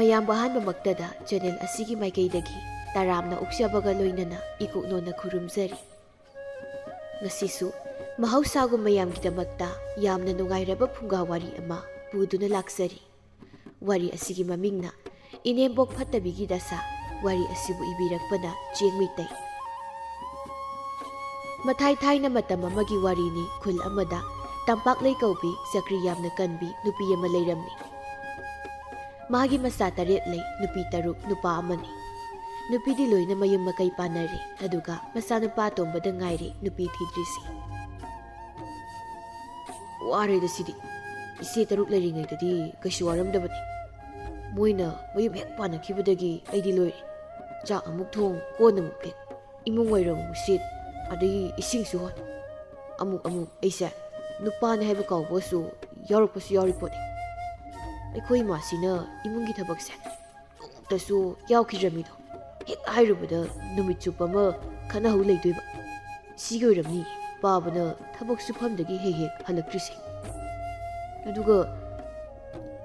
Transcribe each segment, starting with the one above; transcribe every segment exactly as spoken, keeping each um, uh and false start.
ꯃꯌꯥꯝꯕꯨ ꯑꯍꯥꯟꯕꯃꯛꯇꯗ ꯆꯦꯅꯦꯜ ꯑꯁꯤꯒꯤ ꯃꯥꯏꯀꯩꯗꯒꯤ ꯇꯔꯥꯝꯅ ꯑꯣꯛꯆꯕꯒ ꯂꯣꯏꯅꯅ ꯏꯀꯣꯛꯅꯣꯟꯅ ꯈꯨꯔꯨꯝꯖꯔꯤ꯫ ꯉꯁꯤꯁꯨ ꯃꯍꯧꯁꯥꯒꯨꯝ ꯃꯌꯥꯝꯒꯤꯗꯃꯛꯇ ꯌꯥꯝꯅ ꯅꯨꯡꯉꯥꯏꯔꯕ ꯐꯨꯡꯒꯥ ꯋꯥꯔꯤ ꯑꯃ ꯄꯨꯗꯨꯅ ꯂꯥꯛꯆꯔꯤ꯫ ꯋꯥꯔꯤ ꯑꯁꯤꯒꯤ ꯃꯃꯤꯡꯅ ꯏꯅꯦꯝꯕꯣꯛ ꯐꯠꯇꯕꯤꯒꯤ ꯗꯁꯥ꯫ ꯋꯥꯔꯤ ꯑꯁꯤꯕꯨ ꯏꯕꯤꯔꯛꯄꯅ ꯆꯦꯡ ꯃꯩꯇꯩ꯫ ꯃꯊꯥꯏ ꯊꯥꯏꯅ ꯃꯇꯝ ꯑꯃꯒꯤ ꯋꯥꯔꯤꯅꯤ꯫ ꯈꯨꯜ ꯑꯃꯗ ꯇꯝꯄꯥꯛꯂꯩ ꯀꯧꯕꯤ ꯆꯀ꯭ꯔꯤ ꯌꯥꯝꯅ ꯀꯟꯕꯤ ꯅꯨꯄꯤ ꯑꯃ ꯂꯩꯔꯝꯃꯤ꯫ ꯃꯍꯥꯛꯀꯤ ꯃꯆꯥ ꯇꯔꯦꯠ ꯂꯩ, ꯅꯨꯄꯤ ꯇꯔꯨꯛ, ꯅꯨꯄꯥ ꯑꯃꯅꯤ꯫ ꯅꯨꯄꯤꯗꯤ ꯂꯣꯏꯅ ꯃꯌꯨꯝ ꯃꯀꯩ ꯄꯥꯟꯅꯔꯦ, ꯑꯗꯨꯒ ꯃꯆꯥꯅꯨꯄꯥ ꯑꯇꯣꯝꯕꯗ ꯉꯥꯏꯔꯦ ꯅꯨꯄꯤ ꯊꯤꯗ꯭ꯔꯤꯁꯤ꯫ ꯋꯥꯔꯦꯗ ꯁꯤꯗꯤ꯫ ꯏꯆꯦ ꯇꯔꯨꯛ ꯂꯩꯔꯤꯉꯩꯗꯗꯤ ꯀꯩꯁꯨ ꯋꯥꯔꯝꯗꯕꯅꯤ꯫ ꯃꯣꯏꯅ ꯃꯌꯨꯝ ꯍꯦꯛ ꯄꯥꯟꯅꯈꯤꯕꯗꯒꯤ ꯑꯩꯗꯤ ꯂꯣꯏꯔꯦ꯫ ꯆꯥꯛ ꯑꯃꯨꯛ ꯊꯣꯡ, ꯀꯣꯟ ꯑꯃꯨꯛ ꯐꯦꯡ, ꯏꯃꯨꯡ ꯋꯥꯏꯔꯝ ꯑꯃꯨꯛ ꯁꯤꯠ, ꯑꯗꯒꯤ ꯏꯁꯤꯡꯁꯨ ꯍꯣꯟ꯫ ꯑꯃꯨꯛ ꯑꯃꯨꯛ ꯑꯩꯁꯦ ꯅꯨꯄꯥꯅꯦ ꯍꯥꯏꯕ ꯀꯥꯎꯕꯁꯨ ꯌꯥꯎꯔꯛꯄꯁꯨ ꯌꯥꯎꯔꯤ ꯄꯣꯠꯅꯤ꯫ ꯑꯩꯈꯣꯏ ꯏꯃꯥꯁꯤꯅ ꯏꯃꯨꯡꯒꯤ ꯊꯕꯛꯁꯦ ꯅꯣꯡꯃꯇꯁꯨ ꯌꯥꯎꯈꯤꯗ꯭ꯔꯃꯤꯗꯣ꯫ ꯍꯦꯛ ꯍꯥꯏꯔꯨꯕꯗ ꯅꯨꯃꯤꯠ ꯆꯨꯞꯄ ꯑꯃ ꯈꯠꯅꯍꯧ ꯂꯩꯗꯣꯏꯕ꯫ ꯁꯤꯒꯤ ꯑꯣꯏꯔꯝꯅꯤ ꯄꯥꯕꯅ ꯊꯕꯛ ꯁꯨꯐꯝꯗꯒꯤ ꯍꯦꯛ ꯍꯦꯛ ꯍꯜꯂꯛꯇ꯭ꯔꯤꯁꯦ꯫ ꯑꯗꯨꯒ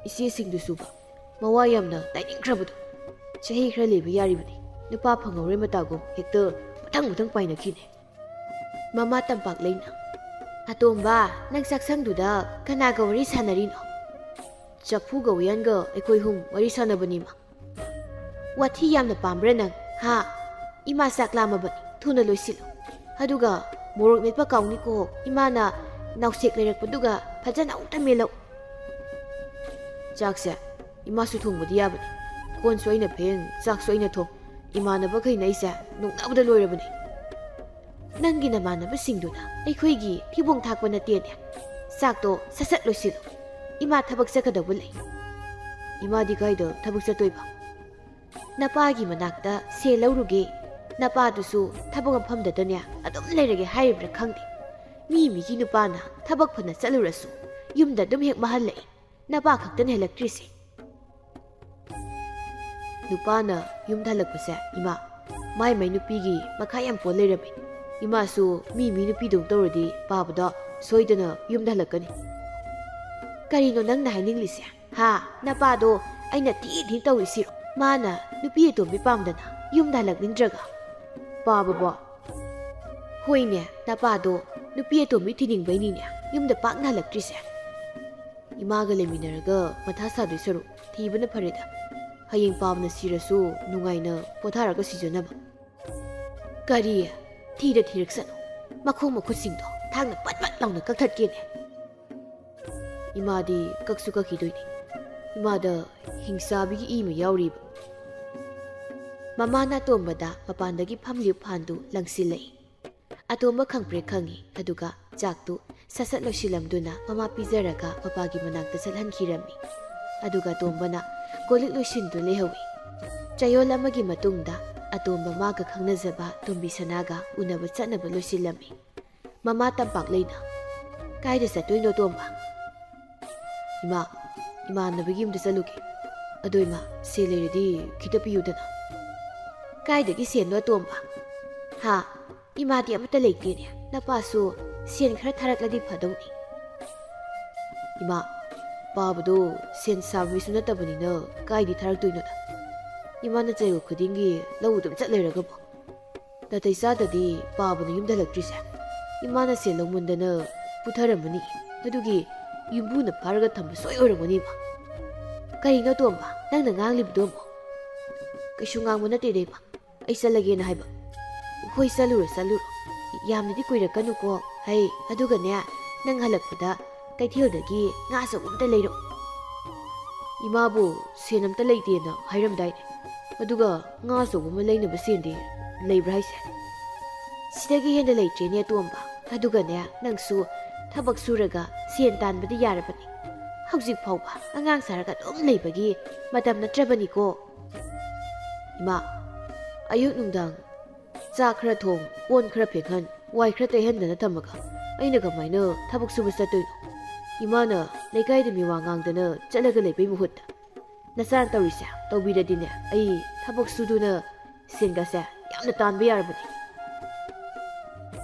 ꯏꯆꯦꯁꯤꯡꯗꯨꯁꯨꯕ ꯃꯋꯥ ꯌꯥꯝꯅ ꯇꯥꯏꯅꯤꯡꯈ꯭ꯔꯕꯗꯣ꯫ ꯆꯍꯤ ꯈꯔ ꯂꯩꯕ ꯌꯥꯔꯤꯕꯅꯤ꯫ ꯅꯨꯄꯥ ꯐꯪꯍꯧꯔꯦ ꯃꯇꯥꯒꯨꯝ ꯍꯦꯛꯇ ꯃꯊꯪ ꯃꯊꯪ ꯄꯥꯏꯅꯈꯤꯅꯦ꯫ ꯃꯃꯥ ꯇꯝꯄꯥꯛꯂꯩꯅ, "ꯑꯇꯣꯝꯕ, ꯅꯪ ꯆꯥꯛꯁꯪꯗꯨꯗ ꯀꯅꯥꯒ ꯋꯥꯔꯤ ꯁꯥꯟꯅꯔꯤꯅꯣ?" "ꯆꯐꯨꯒ ꯎꯌꯥꯟꯒ ꯑꯩꯈꯣꯏ ꯑꯍꯨꯝ ꯋꯥꯔꯤ ꯁꯥꯟꯅꯕꯅꯤꯃ꯫" "ꯋꯥꯊꯤ ꯌꯥꯝꯅ ꯄꯥꯝꯕ꯭ꯔꯥ ꯅꯪ, ꯍꯥ? ꯏꯃꯥ ꯆꯥꯛ ꯂꯥꯝꯃꯕꯅꯤ, ꯊꯨꯅ ꯂꯣꯏꯁꯤꯜꯂꯨ꯫ ꯑꯗꯨꯒ ꯃꯣꯔꯣꯛ ꯃꯦꯠꯄ ꯀꯥꯎꯅꯤꯀꯣ, ꯏꯃꯥꯅ ꯅꯥꯎꯁꯦꯛ ꯂꯩꯔꯛꯄꯗꯨꯒ ꯐꯖꯅ ꯑꯃꯨꯛꯇ ꯃꯦꯠꯂꯛꯎ꯫" ꯆꯥꯛꯁꯦ ꯏꯃꯥꯁꯨ ꯊꯣꯡꯕꯗꯤ ꯌꯥꯕꯅꯤ꯫ ꯀꯣꯟꯁꯨ ꯑꯩꯅ ꯐꯦꯡ, ꯆꯥꯛꯁꯨ ꯑꯩꯅ ꯊꯣꯡ꯫ ꯏꯃꯥꯟꯅꯕꯈꯩꯅ ꯑꯩꯁꯦ ꯅꯣꯛꯅꯕꯗ ꯂꯣꯏꯔꯕꯅꯤ꯫ "ꯅꯪꯒꯤ ꯅꯃꯥꯟꯅꯕꯁꯤꯡꯗꯨꯅ ꯑꯩꯈꯣꯏꯒꯤ ꯊꯤꯕꯣꯡ ꯊꯥꯛꯄ ꯅꯠꯇꯦꯅꯦ꯫ ꯆꯥꯛꯇꯣ ꯁꯠ ꯁꯠ ꯂꯣꯏꯁꯤꯜꯂꯨ꯫ ꯏꯃꯥ ꯊꯕꯛ ꯆꯠꯀꯗꯧꯕ ꯂꯩ꯫" "ꯏꯃꯥꯗꯤ ꯀꯥꯏꯗ ꯊꯕꯛ ꯆꯠꯇꯣꯏꯕ?" "ꯅꯄꯥꯒꯤ ꯃꯅꯥꯛꯇ ꯁꯦꯜ ꯂꯧꯔꯨꯒꯦ꯫ ꯅꯄꯥꯗꯨꯁꯨ ꯊꯕꯛ ꯃꯐꯝꯗꯇꯅꯦ ꯑꯗꯨꯝ ꯂꯩꯔꯒꯦ ꯍꯥꯏꯔꯤꯕ꯭ꯔꯥ ꯈꯪꯗꯦ꯫ ꯃꯤ ꯃꯤꯒꯤ ꯅꯨꯄꯥꯅ ꯊꯕꯛ ꯐꯅ ꯆꯠꯂꯨꯔꯁꯨ ꯌꯨꯝꯗ ꯑꯗꯨꯝ ꯍꯦꯛ ꯃꯥꯍꯜꯂꯛꯏ꯫ ꯅꯄꯥ ꯈꯛꯇꯅ ꯍꯜꯂꯛꯇ꯭ꯔꯤꯁꯦ꯫" ꯅꯨꯄꯥꯅ ꯌꯨꯝꯗ ꯍꯜꯂꯛꯄꯁꯦ, ꯏꯃꯥ, ꯃꯥꯏ ꯃꯥꯏ ꯅꯨꯄꯤꯒꯤ ꯃꯈꯥ ꯌꯥꯝ ꯄꯣꯟ ꯂꯩꯔꯝꯃꯤ꯫ ꯏꯃꯥꯁꯨ ꯃꯤ ꯃꯤ ꯅꯨꯄꯤꯗꯧ ꯇꯧꯔꯗꯤ ꯄꯥꯕꯗꯣ ꯁꯣꯏꯗꯅ ꯌꯨꯝꯗ ꯍꯜꯂꯛꯀꯅꯤ꯫ "ꯀꯔꯤꯅꯣ ꯅꯪꯅ ꯍꯥꯏꯅꯤꯡꯂꯤꯁꯦ? ꯍꯥ? ꯅꯄꯥꯗꯣ ꯑꯩꯅ ꯊꯤ ꯊꯤ ꯇꯧꯔꯤꯁꯤꯔꯣ? ꯃꯥꯅ ꯅꯨꯄꯤ ꯑꯇꯣꯝꯕꯤ ꯄꯥꯝꯗꯅ ꯌꯨꯝꯗ ꯍꯜꯂꯛꯅꯤꯡꯗ꯭ꯔꯒ꯫ ꯄꯥꯕꯕꯣ? ꯍꯣꯏꯅꯦ, ꯅꯄꯥꯗꯣ ꯅꯨꯄꯤ ꯑꯇꯣꯝꯕꯤ ꯊꯤꯅꯤꯡꯕꯩꯅꯤꯅꯦ ꯌꯨꯝꯗ ꯄꯥꯛꯅ ꯍꯜꯂꯛꯇ꯭ꯔꯤꯁꯦ꯫ ꯏꯃꯥꯒ ꯂꯩꯃꯤꯟꯅꯔꯒ ꯃꯊꯥ ꯁꯥꯗꯣꯏ ꯁꯔꯨꯛ ꯊꯤꯕꯅ ꯐꯔꯦꯗ꯫ ꯍꯌꯦꯡ ꯄꯥꯕꯅ ꯁꯤꯔꯁꯨ ꯅꯨꯡꯉꯥꯏꯅ ꯄꯣꯊꯥꯔꯒ ꯁꯤꯖꯅꯕ꯫ ꯀꯔꯤ? ꯊꯤꯗ ꯊꯤꯔꯛꯁꯅꯨ꯫ ꯃꯈꯣꯡ ꯃꯈꯨꯠꯁꯤꯡꯗꯣ ꯊꯥꯡꯅ ꯄꯠ ꯄꯠ ꯂꯥꯎꯅ ꯀꯛꯊꯠꯀꯦꯅꯦ꯫ ꯏꯃꯥꯗꯤ ꯀꯛꯁꯨ ꯀꯛꯈꯤꯗꯣꯏꯅꯤ꯫ ꯏꯃꯥꯗ ꯍꯤꯡꯆꯥꯕꯤꯒꯤ ꯏ ꯑꯃ ꯌꯥꯎꯔꯤꯕ꯫ ꯃꯃꯥꯅ ꯑꯇꯣꯝꯕꯗ ꯃꯄꯥꯟꯗꯒꯤ ꯐꯝꯂꯤꯕ ꯐꯥꯟꯗꯨ ꯂꯪꯁꯤꯜꯂꯛꯏ꯫ ꯑꯇꯣꯝꯕ ꯈꯪꯄ꯭ꯔꯦꯛ ꯈꯪꯉꯤ, ꯑꯗꯨꯒ ꯆꯥꯛꯇꯨ ꯁꯠ ꯁꯠ ꯂꯣꯏꯁꯤꯜꯂꯝꯗꯨꯅ ꯃꯃꯥ ꯄꯤꯖꯔꯒ ꯃꯄꯥꯒꯤ ꯃꯅꯥꯛꯇ ꯆꯠꯍꯟꯈꯤꯔꯝꯃꯤ꯫ ꯑꯗꯨꯒ ꯑꯇꯣꯝꯕꯅ ꯀꯣꯜꯂꯤꯛ ꯂꯣꯏꯁꯤꯟꯗꯨ ꯂꯩꯍꯧꯏ꯫ ꯆꯌꯣꯜ ꯑꯃꯒꯤ ꯃꯇꯨꯡꯗ ꯑꯇꯣꯝꯕ ꯃꯥꯒ ꯈꯪꯅꯖꯕ ꯇꯣꯝꯕꯤ ꯁꯅꯥꯒ ꯎꯅꯕ ꯆꯠꯅꯕ ꯂꯣꯏꯁꯤꯜꯂꯝꯃꯤ꯫ ꯃꯃꯥ ꯇꯝꯄꯥꯛ ꯂꯩꯅ, "ꯀꯥꯏꯗ ꯆꯠꯇꯣꯏꯅꯣ, ꯇꯣꯝꯕ?" "ꯏꯃꯥ, ꯏꯃꯥꯟꯅꯕꯒꯤ ꯌꯨꯝꯗ ꯆꯠꯂꯨꯒꯦ꯫ ꯑꯗꯣ ꯏꯃꯥ, ꯁꯦꯜ ꯂꯩꯔꯗꯤ ꯈꯤꯇ ꯄꯤꯌꯨꯗꯅ꯫" "ꯀꯥꯏꯗꯒꯤ ꯁꯦꯟꯅꯣ, ꯇꯣꯝꯕ?" "ꯍꯥ? ꯏꯃꯥꯗꯤ ꯑꯃꯠꯇ ꯂꯩꯇꯦꯅꯦ꯫ ꯅꯄꯥꯁꯨ ꯁꯦꯟ ꯈꯔ ꯊꯥꯔꯛꯂꯗꯤ ꯐꯗꯧꯅꯤ꯫" "ꯏꯃꯥ, ꯄꯥꯕꯗꯣ ꯁꯦꯟ ꯁꯥꯕ ꯃꯤꯁꯨ ꯅꯠꯇꯕꯅꯤꯅ ꯀꯥꯏꯗꯤ ꯊꯥꯔꯛꯇꯣꯏꯅꯣꯗ? ꯏꯃꯥꯅ ꯆꯌꯣꯜ ꯈꯨꯗꯤꯡꯒꯤ ꯂꯧ ꯑꯗꯨꯝ ꯆꯠ ꯂꯩꯔꯒꯕꯨ꯫ ꯅꯥꯇꯩ ꯆꯥꯗꯗꯤ ꯄꯥꯕꯅ ꯌꯨꯝꯗ ꯍꯜꯂꯛꯇ꯭ꯔꯤꯁꯦ꯫ ꯏꯃꯥꯅ ꯁꯦꯜ ꯂꯧꯃꯟꯗꯅ ꯄꯨꯊꯔꯝꯃꯅꯤ꯫ ꯑꯗꯨꯒꯤ ꯌꯨꯝꯕꯨꯅ ꯐꯥꯔꯒ ꯊꯝꯕ ꯁꯣꯏ ꯑꯣꯏꯔꯝꯒꯅꯤ, ꯏꯃꯥ꯫" "ꯀꯔꯤꯅꯣ, ꯇꯣꯝꯕ, ꯅꯪꯅ ꯉꯥꯡꯂꯤꯕꯗꯣ ꯑꯃꯨꯛ?" "ꯀꯩꯁꯨ ꯉꯥꯡꯕ ꯅꯠꯇꯦꯗ, ꯏꯃꯥ꯫ ꯑꯩ ꯆꯠꯂꯒꯦꯅ ꯍꯥꯏꯕ꯫" "ꯍꯣꯏ, ꯆꯠꯂꯨꯔꯣ, ꯆꯠꯂꯨꯔꯣ꯫ ꯌꯥꯝꯅꯗꯤ ꯀꯨꯏꯔꯛꯀꯅꯨꯀꯣ꯫ ꯍꯩ, ꯑꯗꯨꯒꯅꯦ, ꯅꯪ ꯍꯜꯂꯛꯄꯗ ꯀꯩꯊꯦꯜꯗꯒꯤ ꯉꯥ ꯑꯆꯧꯕ ꯑꯝꯇ ꯂꯩꯔꯛꯑꯣ꯫" "ꯏꯃꯥꯕꯨ ꯁꯦꯟ ꯑꯝꯇ ꯂꯩꯇꯦꯅ ꯍꯥꯏꯔꯝꯗꯥꯏꯅꯦ꯫ ꯑꯗꯨꯒ ꯉꯥ ꯑꯆꯧꯕ ꯑꯃ ꯂꯩꯅꯕ ꯁꯦꯟꯗꯤ ꯂꯩꯕ꯭ꯔꯥ ꯍꯥꯏꯁꯦ?" "ꯁꯤꯗꯒꯤ ꯍꯦꯟꯅ ꯂꯩꯇ꯭ꯔꯦꯅꯦ, ꯇꯣꯝꯕ꯫ ꯑꯗꯨꯒꯅꯦ, ꯅꯪꯁꯨ ꯊꯕꯛ ꯁꯨꯔꯒ ꯁꯦꯟ ꯇꯥꯟꯕꯗꯤ ꯌꯥꯔꯕꯅꯤ꯫ ꯍꯧꯖꯤꯛ ꯐꯥꯎꯕ ꯑꯉꯥꯡ ꯁꯥꯔꯒ ꯑꯗꯨꯝ ꯂꯩꯕꯒꯤ ꯃꯇꯝ ꯅꯠꯇ꯭ꯔꯕꯅꯤꯀꯣ꯫" "ꯏꯃꯥ, ꯑꯌꯨꯛ ꯅꯨꯡꯗꯥꯡ ꯆꯥꯛ ꯈꯔ ꯊꯣꯡ, ꯀꯣꯟ ꯈꯔ ꯐꯦꯡꯍꯟ, ꯋꯥꯏ ꯈꯔ ꯇꯩꯍꯟꯗꯅ ꯊꯝꯃꯒ ꯑꯩꯅ ꯀꯃꯥꯏꯅ ꯊꯕꯛ ꯁꯨꯕ ꯆꯠꯇꯣꯏꯅꯣ? ꯏꯃꯥꯅ ꯂꯩꯀꯥꯏꯗ ꯃꯤꯋꯥ ꯉꯥꯡꯗꯅ ꯆꯠꯂꯒ ꯂꯩꯕꯩ ꯃꯍꯨꯠꯇ ꯅꯆꯥꯅ ꯇꯧꯔꯤꯁꯦ ꯇꯧꯕꯤꯔꯗꯤꯅꯦ, ꯑꯩ ꯊꯕꯛ ꯁꯨꯗꯨꯅ ꯁꯦꯟꯒꯁꯦ ꯌꯥꯝꯅ ꯇꯥꯟꯕ ꯌꯥꯔꯕꯅꯤ꯫"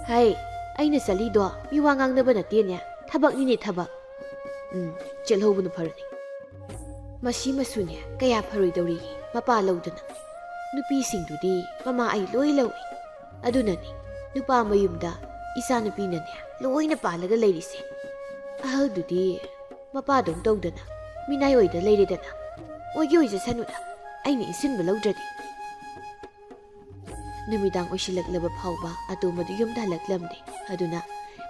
"ꯍꯩ, ꯑꯩꯅ ꯆꯠꯂꯤꯗꯣ ꯃꯤꯋꯥ ꯉꯥꯡꯅꯕ ꯅꯠꯇꯦꯅꯦ, ꯊꯕꯛꯅꯤꯅꯦ, ꯊꯕꯛ꯫ ꯎꯝ, ꯆꯠꯍꯧꯕꯅ ꯐꯔꯅꯤ꯫" ꯃꯁꯤꯃꯁꯨꯅꯦ ꯀꯌꯥ ꯐꯔꯣꯏꯗꯧꯔꯤ, ꯃꯄꯥ ꯂꯧꯗꯅ꯫ ꯅꯨꯄꯤꯁꯤꯡꯗꯨꯗꯤ ꯃꯃꯥ ꯑꯩ ꯂꯣꯏ ꯂꯧꯏ꯫ ꯑꯗꯨꯅꯅꯦ ꯅꯨꯄꯥ ꯃꯌꯨꯝꯗ ꯏꯆꯥꯅꯨꯄꯤꯅꯅꯦ ꯂꯣꯏꯅ ꯄꯥꯜꯂꯒ ꯂꯩꯔꯤꯁꯦ꯫ ꯑꯍꯜꯗꯨꯗꯤ ꯃꯄꯥꯗꯧ ꯇꯧꯗꯅ ꯃꯤꯅꯥꯏ ꯑꯣꯏꯗ ꯂꯩꯔꯦꯗꯅ꯫ ꯑꯣꯏꯒꯤ ꯑꯣꯏꯖꯁꯅꯨꯗ, ꯑꯩꯅ ꯏꯟꯁꯤꯟꯕ ꯂꯧꯗ꯭ꯔꯗꯤ꯫ ꯅꯨꯃꯤꯗꯥꯡ ꯑꯣꯏꯁꯤꯜꯂꯛꯂꯕ ꯐꯥꯎꯕ ꯑꯇꯣꯝꯕꯗꯨ ꯌꯨꯝꯗ ꯍꯜꯂꯛꯂꯝꯗꯦ꯫ ꯑꯗꯨꯅ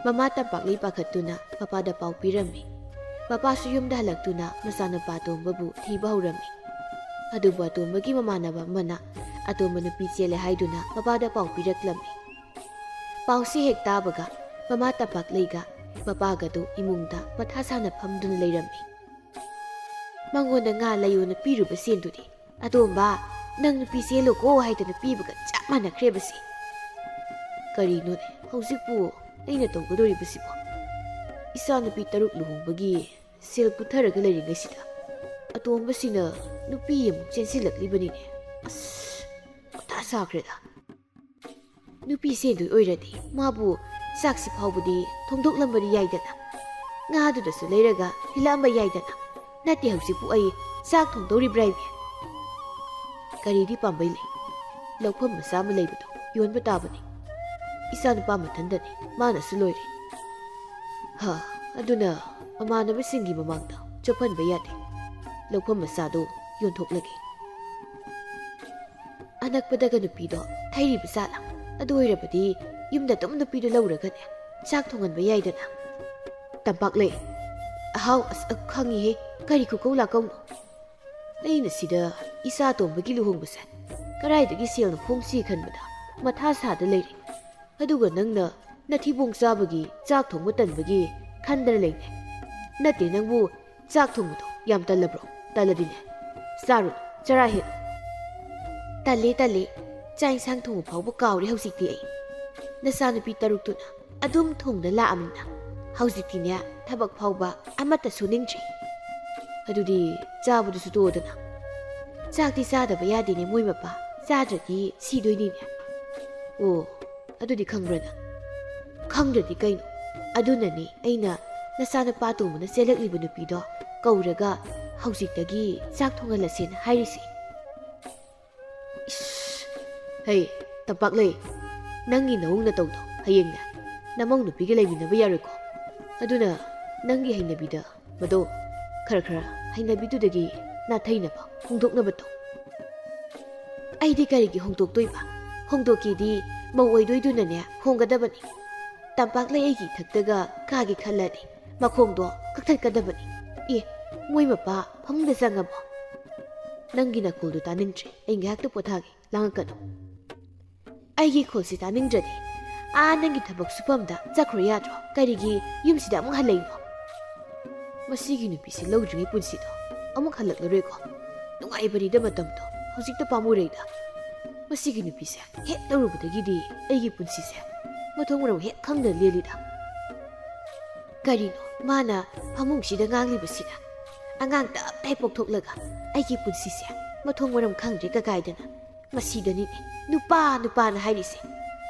ꯃꯃꯥ ꯇꯝꯄꯥꯛꯂꯩ ꯄꯥꯈꯠꯇꯨꯅ ꯃꯄꯥꯗ ꯄꯥꯎ ꯄꯤꯔꯝꯃꯤ꯫ ꯃꯄꯥꯁꯨ ꯌꯨꯝꯗ ꯍꯜꯂꯛꯇꯨꯅ ꯃꯆꯥꯅꯨꯄꯥ ꯑꯇꯣꯝꯕꯕꯨ ꯊꯤꯕ ꯍꯧꯔꯝꯃꯤ꯫ ꯑꯗꯨꯕꯨ ꯑꯇꯣꯝꯕꯒꯤ ꯃꯃꯥꯟꯅꯕ ꯑꯃꯅ ꯑꯇꯣꯝꯕ ꯅꯨꯄꯤ ꯆꯦꯜꯂꯦ ꯍꯥꯏꯗꯨꯅ ꯃꯄꯥꯗ ꯄꯥꯎ ꯄꯤꯔꯛꯂꯝꯃꯤ꯫ ꯄꯥꯎꯁꯤ ꯍꯦꯛ ꯇꯥꯕꯒ ꯃꯃꯥ ꯇꯝꯄꯥꯛꯂꯩꯒ ꯃꯄꯥꯒꯗꯨ ꯏꯃꯨꯡꯗ ꯃꯊꯥ ꯁꯥꯅ ꯐꯝꯗꯨꯅ ꯂꯩꯔꯝꯃꯤ꯫ ꯃꯉꯣꯟꯗ ꯉꯥ ꯂꯩꯌꯣꯅ ꯄꯤꯔꯨꯕ ꯁꯦꯟꯗꯨꯗꯤ, "ꯑꯇꯣꯝꯕ, ꯅꯪ ꯅꯨꯄꯤ ꯆꯦꯜꯂꯨꯀꯣ" ꯍꯥꯏꯗꯅ ꯄꯤꯕꯒ ꯆꯞ ꯃꯥꯟꯅꯈ꯭ꯔꯦꯕꯁꯦ꯫ ꯀꯔꯤꯅꯣꯅꯦ ꯍꯧꯖꯤꯛꯄꯨ ꯑꯩꯅ ꯇꯧꯒꯗꯧꯔꯤꯕꯁꯤꯕꯣ? ꯏꯆꯥ ꯅꯨꯄꯤ ꯇꯔꯨꯛ ꯂꯨꯍꯣꯡꯕꯒꯤ ꯁꯦꯜ ꯄꯨꯊꯔꯒ ꯂꯩꯔꯤꯉꯩꯁꯤꯗ ꯑꯇꯣꯝꯕꯁꯤꯅ ꯅꯨꯄꯤ ꯑꯃꯨꯛ ꯆꯦꯟꯁꯤꯜꯂꯛꯂꯤꯕꯅꯤꯅꯦ꯫ ꯑꯁ, ꯃꯊꯥ ꯁꯥꯈ꯭ꯔꯦꯗ꯫ ꯅꯨꯄꯤ ꯆꯦꯟꯗꯣꯏ ꯑꯣꯏꯔꯗꯤ ꯃꯥꯕꯨ ꯆꯥꯛꯁꯤ ꯐꯥꯎꯕꯗꯤ ꯊꯣꯡꯗꯣꯛꯂꯝꯕꯗꯤ ꯌꯥꯏꯗꯅ, ꯉꯥꯗꯨꯗꯁꯨ ꯂꯩꯔꯒ ꯊꯤꯜꯂꯛꯑꯝꯕ ꯌꯥꯏꯗꯅ꯫ ꯅꯠꯇꯦ, ꯍꯧꯖꯤꯛꯄꯨ ꯑꯩ ꯆꯥꯛ ꯊꯣꯡꯗꯧꯔꯤꯕ꯭ꯔꯥ ꯏꯕꯦ? ꯀꯔꯤꯗꯤ ꯄꯥꯝꯕꯩ ꯂꯩ? ꯂꯧꯐꯝ ꯃꯆꯥ ꯑꯃ ꯂꯩꯕꯗꯣ ꯌꯣꯟꯕ ꯇꯥꯕꯅꯤ꯫ ꯏꯆꯥꯅꯨꯄꯥ ꯃꯊꯟꯗꯅꯤ, ꯃꯥꯅꯁꯨ ꯂꯣꯏꯔꯦ꯫ ꯍꯥ, ꯑꯗꯨꯅ ꯃꯃꯥꯟꯅꯕꯁꯤꯡꯒꯤ ꯃꯃꯥꯡꯗ ꯆꯣꯞꯍꯟꯕ ꯌꯥꯗꯦ꯫ ꯂꯧꯐꯝ ꯃꯆꯥꯗꯣ ꯌꯣꯟꯊꯣꯛꯂꯒꯦ꯫ ꯑꯅꯛꯄꯗꯒ ꯅꯨꯄꯤꯗꯣ ꯊꯩꯔꯤꯕ ꯖꯥꯠꯂꯥ? ꯑꯗꯨ ꯑꯣꯏꯔꯕꯗꯤ ꯌꯨꯝꯗ ꯑꯗꯨꯝ ꯅꯨꯄꯤꯗꯣ ꯂꯧꯔꯒꯅꯦ ꯆꯥꯛ ꯊꯣꯡꯍꯟꯕ ꯌꯥꯏꯗꯅ꯫ ꯇꯝꯄꯥꯛꯂꯩ꯫ ꯑꯍꯥꯎ, ꯑꯁ, ꯑ, ꯈꯪꯉꯤꯍꯦ꯫ ꯀꯔꯤ ꯈꯨꯀꯧ ꯂꯥꯀꯧꯅꯣ? ꯑꯩꯅ ꯁꯤꯗ ꯏꯆꯥ ꯑꯇꯣꯝꯕꯒꯤ ꯂꯨꯍꯣꯡꯕꯁꯦ ꯀꯗꯥꯏꯗꯒꯤ ꯁꯦꯜꯅ ꯈꯣꯝꯁꯤ ꯈꯟꯕꯗ ꯃꯊꯥ ꯁꯥꯗ ꯂꯩꯔꯦ꯫ ꯑꯗꯨꯒ ꯅꯪꯅ ꯅꯊꯤꯕꯣꯡ ꯆꯥꯕꯒꯤ ꯆꯥꯛ ꯊꯣꯡꯕ ꯇꯟꯕꯒꯤ ꯈꯟꯗꯅ ꯂꯩꯅꯦ꯫ ꯅꯠꯇꯦ, ꯅꯪꯕꯨ ꯆꯥꯛ ꯊꯣꯡꯕꯗꯣ ꯌꯥꯝ ꯇꯜꯂꯕ꯭ꯔꯣ? ꯇꯜꯂꯗꯤꯅꯦ, ꯆꯥꯔꯨꯅꯨ, ꯆꯔꯥ ꯍꯦꯜꯂꯨ꯫ ꯇꯜꯂꯦ, ꯇꯜꯂꯦ꯫ ꯆꯥꯛ ꯏꯟꯁꯥꯡ ꯊꯣꯡꯕ ꯐꯥꯎꯕ ꯀꯥꯎꯔꯦ ꯍꯧꯖꯤꯛꯇꯤ ꯑꯩ꯫ ꯅꯆꯥꯅꯨꯄꯤ ꯇꯔꯨꯛꯇꯨꯅ ꯑꯗꯨꯝ ꯊꯣꯡꯗ ꯂꯥꯛꯑꯃꯤꯅ ꯍꯧꯖꯤꯛꯇꯤꯅꯦ ꯊꯕꯛ ꯐꯥꯎꯕ ꯑꯃꯠꯇ ꯁꯨꯅꯤꯡꯗ꯭ꯔꯦ꯫ ꯑꯗꯨꯗꯤ ꯆꯥꯕꯗꯨꯁꯨ ꯇꯣꯛꯑꯣꯗꯅ꯫ ꯆꯥꯛꯇꯤ ꯆꯥꯗꯕ ꯌꯥꯗꯦꯅꯦ ꯃꯣꯏ ꯃꯄꯥ, ꯆꯥꯗ꯭ꯔꯗꯤ ꯁꯤꯗꯣꯏꯅꯤꯅꯦ꯫ ꯑꯣ, ꯑꯗꯨꯗꯤ ꯈꯪꯕ꯭ꯔꯥ ꯅꯪ? ꯈꯪꯗ꯭ꯔꯗꯤ ꯀꯩꯅꯣ? ꯑꯗꯨꯅꯅꯦ ꯑꯩꯅ ꯅꯆꯥꯅꯨꯄꯥ ꯑꯇꯣꯝꯕꯅ ꯆꯦꯜꯂꯛꯂꯤꯕ ꯅꯨꯄꯤꯗꯣ ꯀꯧꯔꯒ ꯍꯧꯖꯤꯛꯇꯒꯤ ꯆꯥꯛ ꯊꯣꯡꯍꯜꯂꯁꯦꯅ ꯍꯥꯏꯔꯤꯁꯦ꯫ ꯏꯁ, ꯍꯩ, ꯇꯝꯄꯥꯛꯂꯩ, ꯅꯪꯒꯤ ꯅꯑꯣꯡ ꯅꯇꯧꯗꯣ ꯍꯌꯦꯡꯅꯦ ꯅꯃꯧ ꯅꯨꯄꯤꯒ ꯂꯩꯃꯤꯟꯅꯕ ꯌꯥꯔꯣꯏꯀꯣ꯫ ꯑꯗꯨꯅ ꯅꯪꯒꯤ ꯍꯩꯅꯕꯤꯗ ꯃꯗꯣ ꯈꯔ ꯈꯔ ꯍꯩꯅꯕꯤꯗꯨꯗꯒꯤ ꯅꯥꯊꯩꯅꯕ ꯍꯣꯡꯗꯣꯛꯅꯕ ꯇꯧ꯫ ꯑꯩꯗꯤ ꯀꯔꯤꯒꯤ ꯍꯣꯡꯗꯣꯛꯇꯣꯏꯕ? ꯍꯣꯡꯗꯣꯛꯀꯦꯗꯤ ꯃꯧ ꯑꯣꯏꯗꯣꯏꯗꯨꯅꯅꯦ ꯍꯣꯡꯒꯗꯕꯅꯤ꯫ ꯇꯝꯄꯥꯛꯂꯩ ꯑꯩꯒꯤ ꯏꯊꯛꯇꯒ ꯀꯥꯒꯦ ꯈꯜꯂꯗꯤ ꯃꯈꯣꯡꯗꯣ ꯀꯛꯊꯠꯀꯗꯕꯅꯤ꯫ ꯑꯦ, ꯃꯣꯏ ꯃꯄꯥ ꯐꯃꯨꯡꯗ ꯆꯪꯉꯕꯣ? ꯅꯪꯒꯤ ꯅꯈꯣꯜꯗꯣ ꯇꯥꯅꯤꯡꯗ꯭ꯔꯦ, ꯑꯩ ꯉꯥꯏꯍꯥꯛꯇ ꯄꯣꯊꯥꯒꯦ, ꯂꯥꯡꯉꯛꯀꯅꯨ꯫ ꯑꯩꯒꯤ ꯈꯣꯜꯁꯤ ꯇꯥꯅꯤꯡꯗ꯭ꯔꯗꯤ ꯑꯥ ꯅꯪꯒꯤ ꯊꯕꯛ ꯁꯨꯐꯝꯗ ꯆꯠꯈ꯭ꯔꯣ ꯌꯥꯗ꯭ꯔꯣ? ꯀꯔꯤꯒꯤ ꯌꯨꯝꯁꯤꯗ ꯑꯃꯨꯛ ꯍꯜꯂꯛꯏꯅꯣ? ꯃꯁꯤꯒꯤ ꯅꯨꯄꯤꯁꯤ ꯂꯧꯗ꯭ꯔꯤꯉꯩ ꯄꯨꯟꯁꯤꯗꯣ ꯑꯃꯨꯛ ꯍꯜꯂꯛꯂꯔꯣꯏꯀꯣ꯫ ꯅꯨꯡꯉꯥꯏꯕꯅꯤꯗ ꯃꯇꯝꯗꯣ, ꯍꯧꯖꯤꯛꯇ ꯄꯥꯝꯃꯨꯔꯦꯗ꯫ ꯃꯁꯤꯒꯤ ꯅꯨꯄꯤꯁꯦ ꯍꯦꯛ ꯂꯧꯔꯨꯕꯗꯒꯤꯗꯤ ꯑꯩꯒꯤ ꯄꯨꯟꯁꯤꯁꯦ ꯃꯊꯣꯡ ꯃꯔꯝ ꯍꯦꯛ ꯈꯪꯗꯅ ꯂꯦꯜꯂꯤꯗ꯫ ꯀꯔꯤꯅꯣ ꯃꯥꯅ ꯐꯃꯨꯡꯁꯤꯗ ꯉꯥꯡꯂꯤꯕꯁꯤꯅ? ꯑꯉꯥꯡ ꯇꯞꯇꯥꯏ ꯄꯣꯛꯊꯣꯛꯂꯒ ꯑꯩꯒꯤ ꯄꯨꯟꯁꯤꯁꯦ ꯃꯊꯣꯡ ꯃꯔꯝ ꯈꯪꯗ꯭ꯔꯦ ꯀꯀꯥꯏꯗꯅ꯫ ꯃꯁꯤꯗꯅꯤꯅꯦ ꯅꯨꯄꯥ ꯅꯨꯄꯥꯅ ꯍꯥꯏꯔꯤꯁꯦ꯫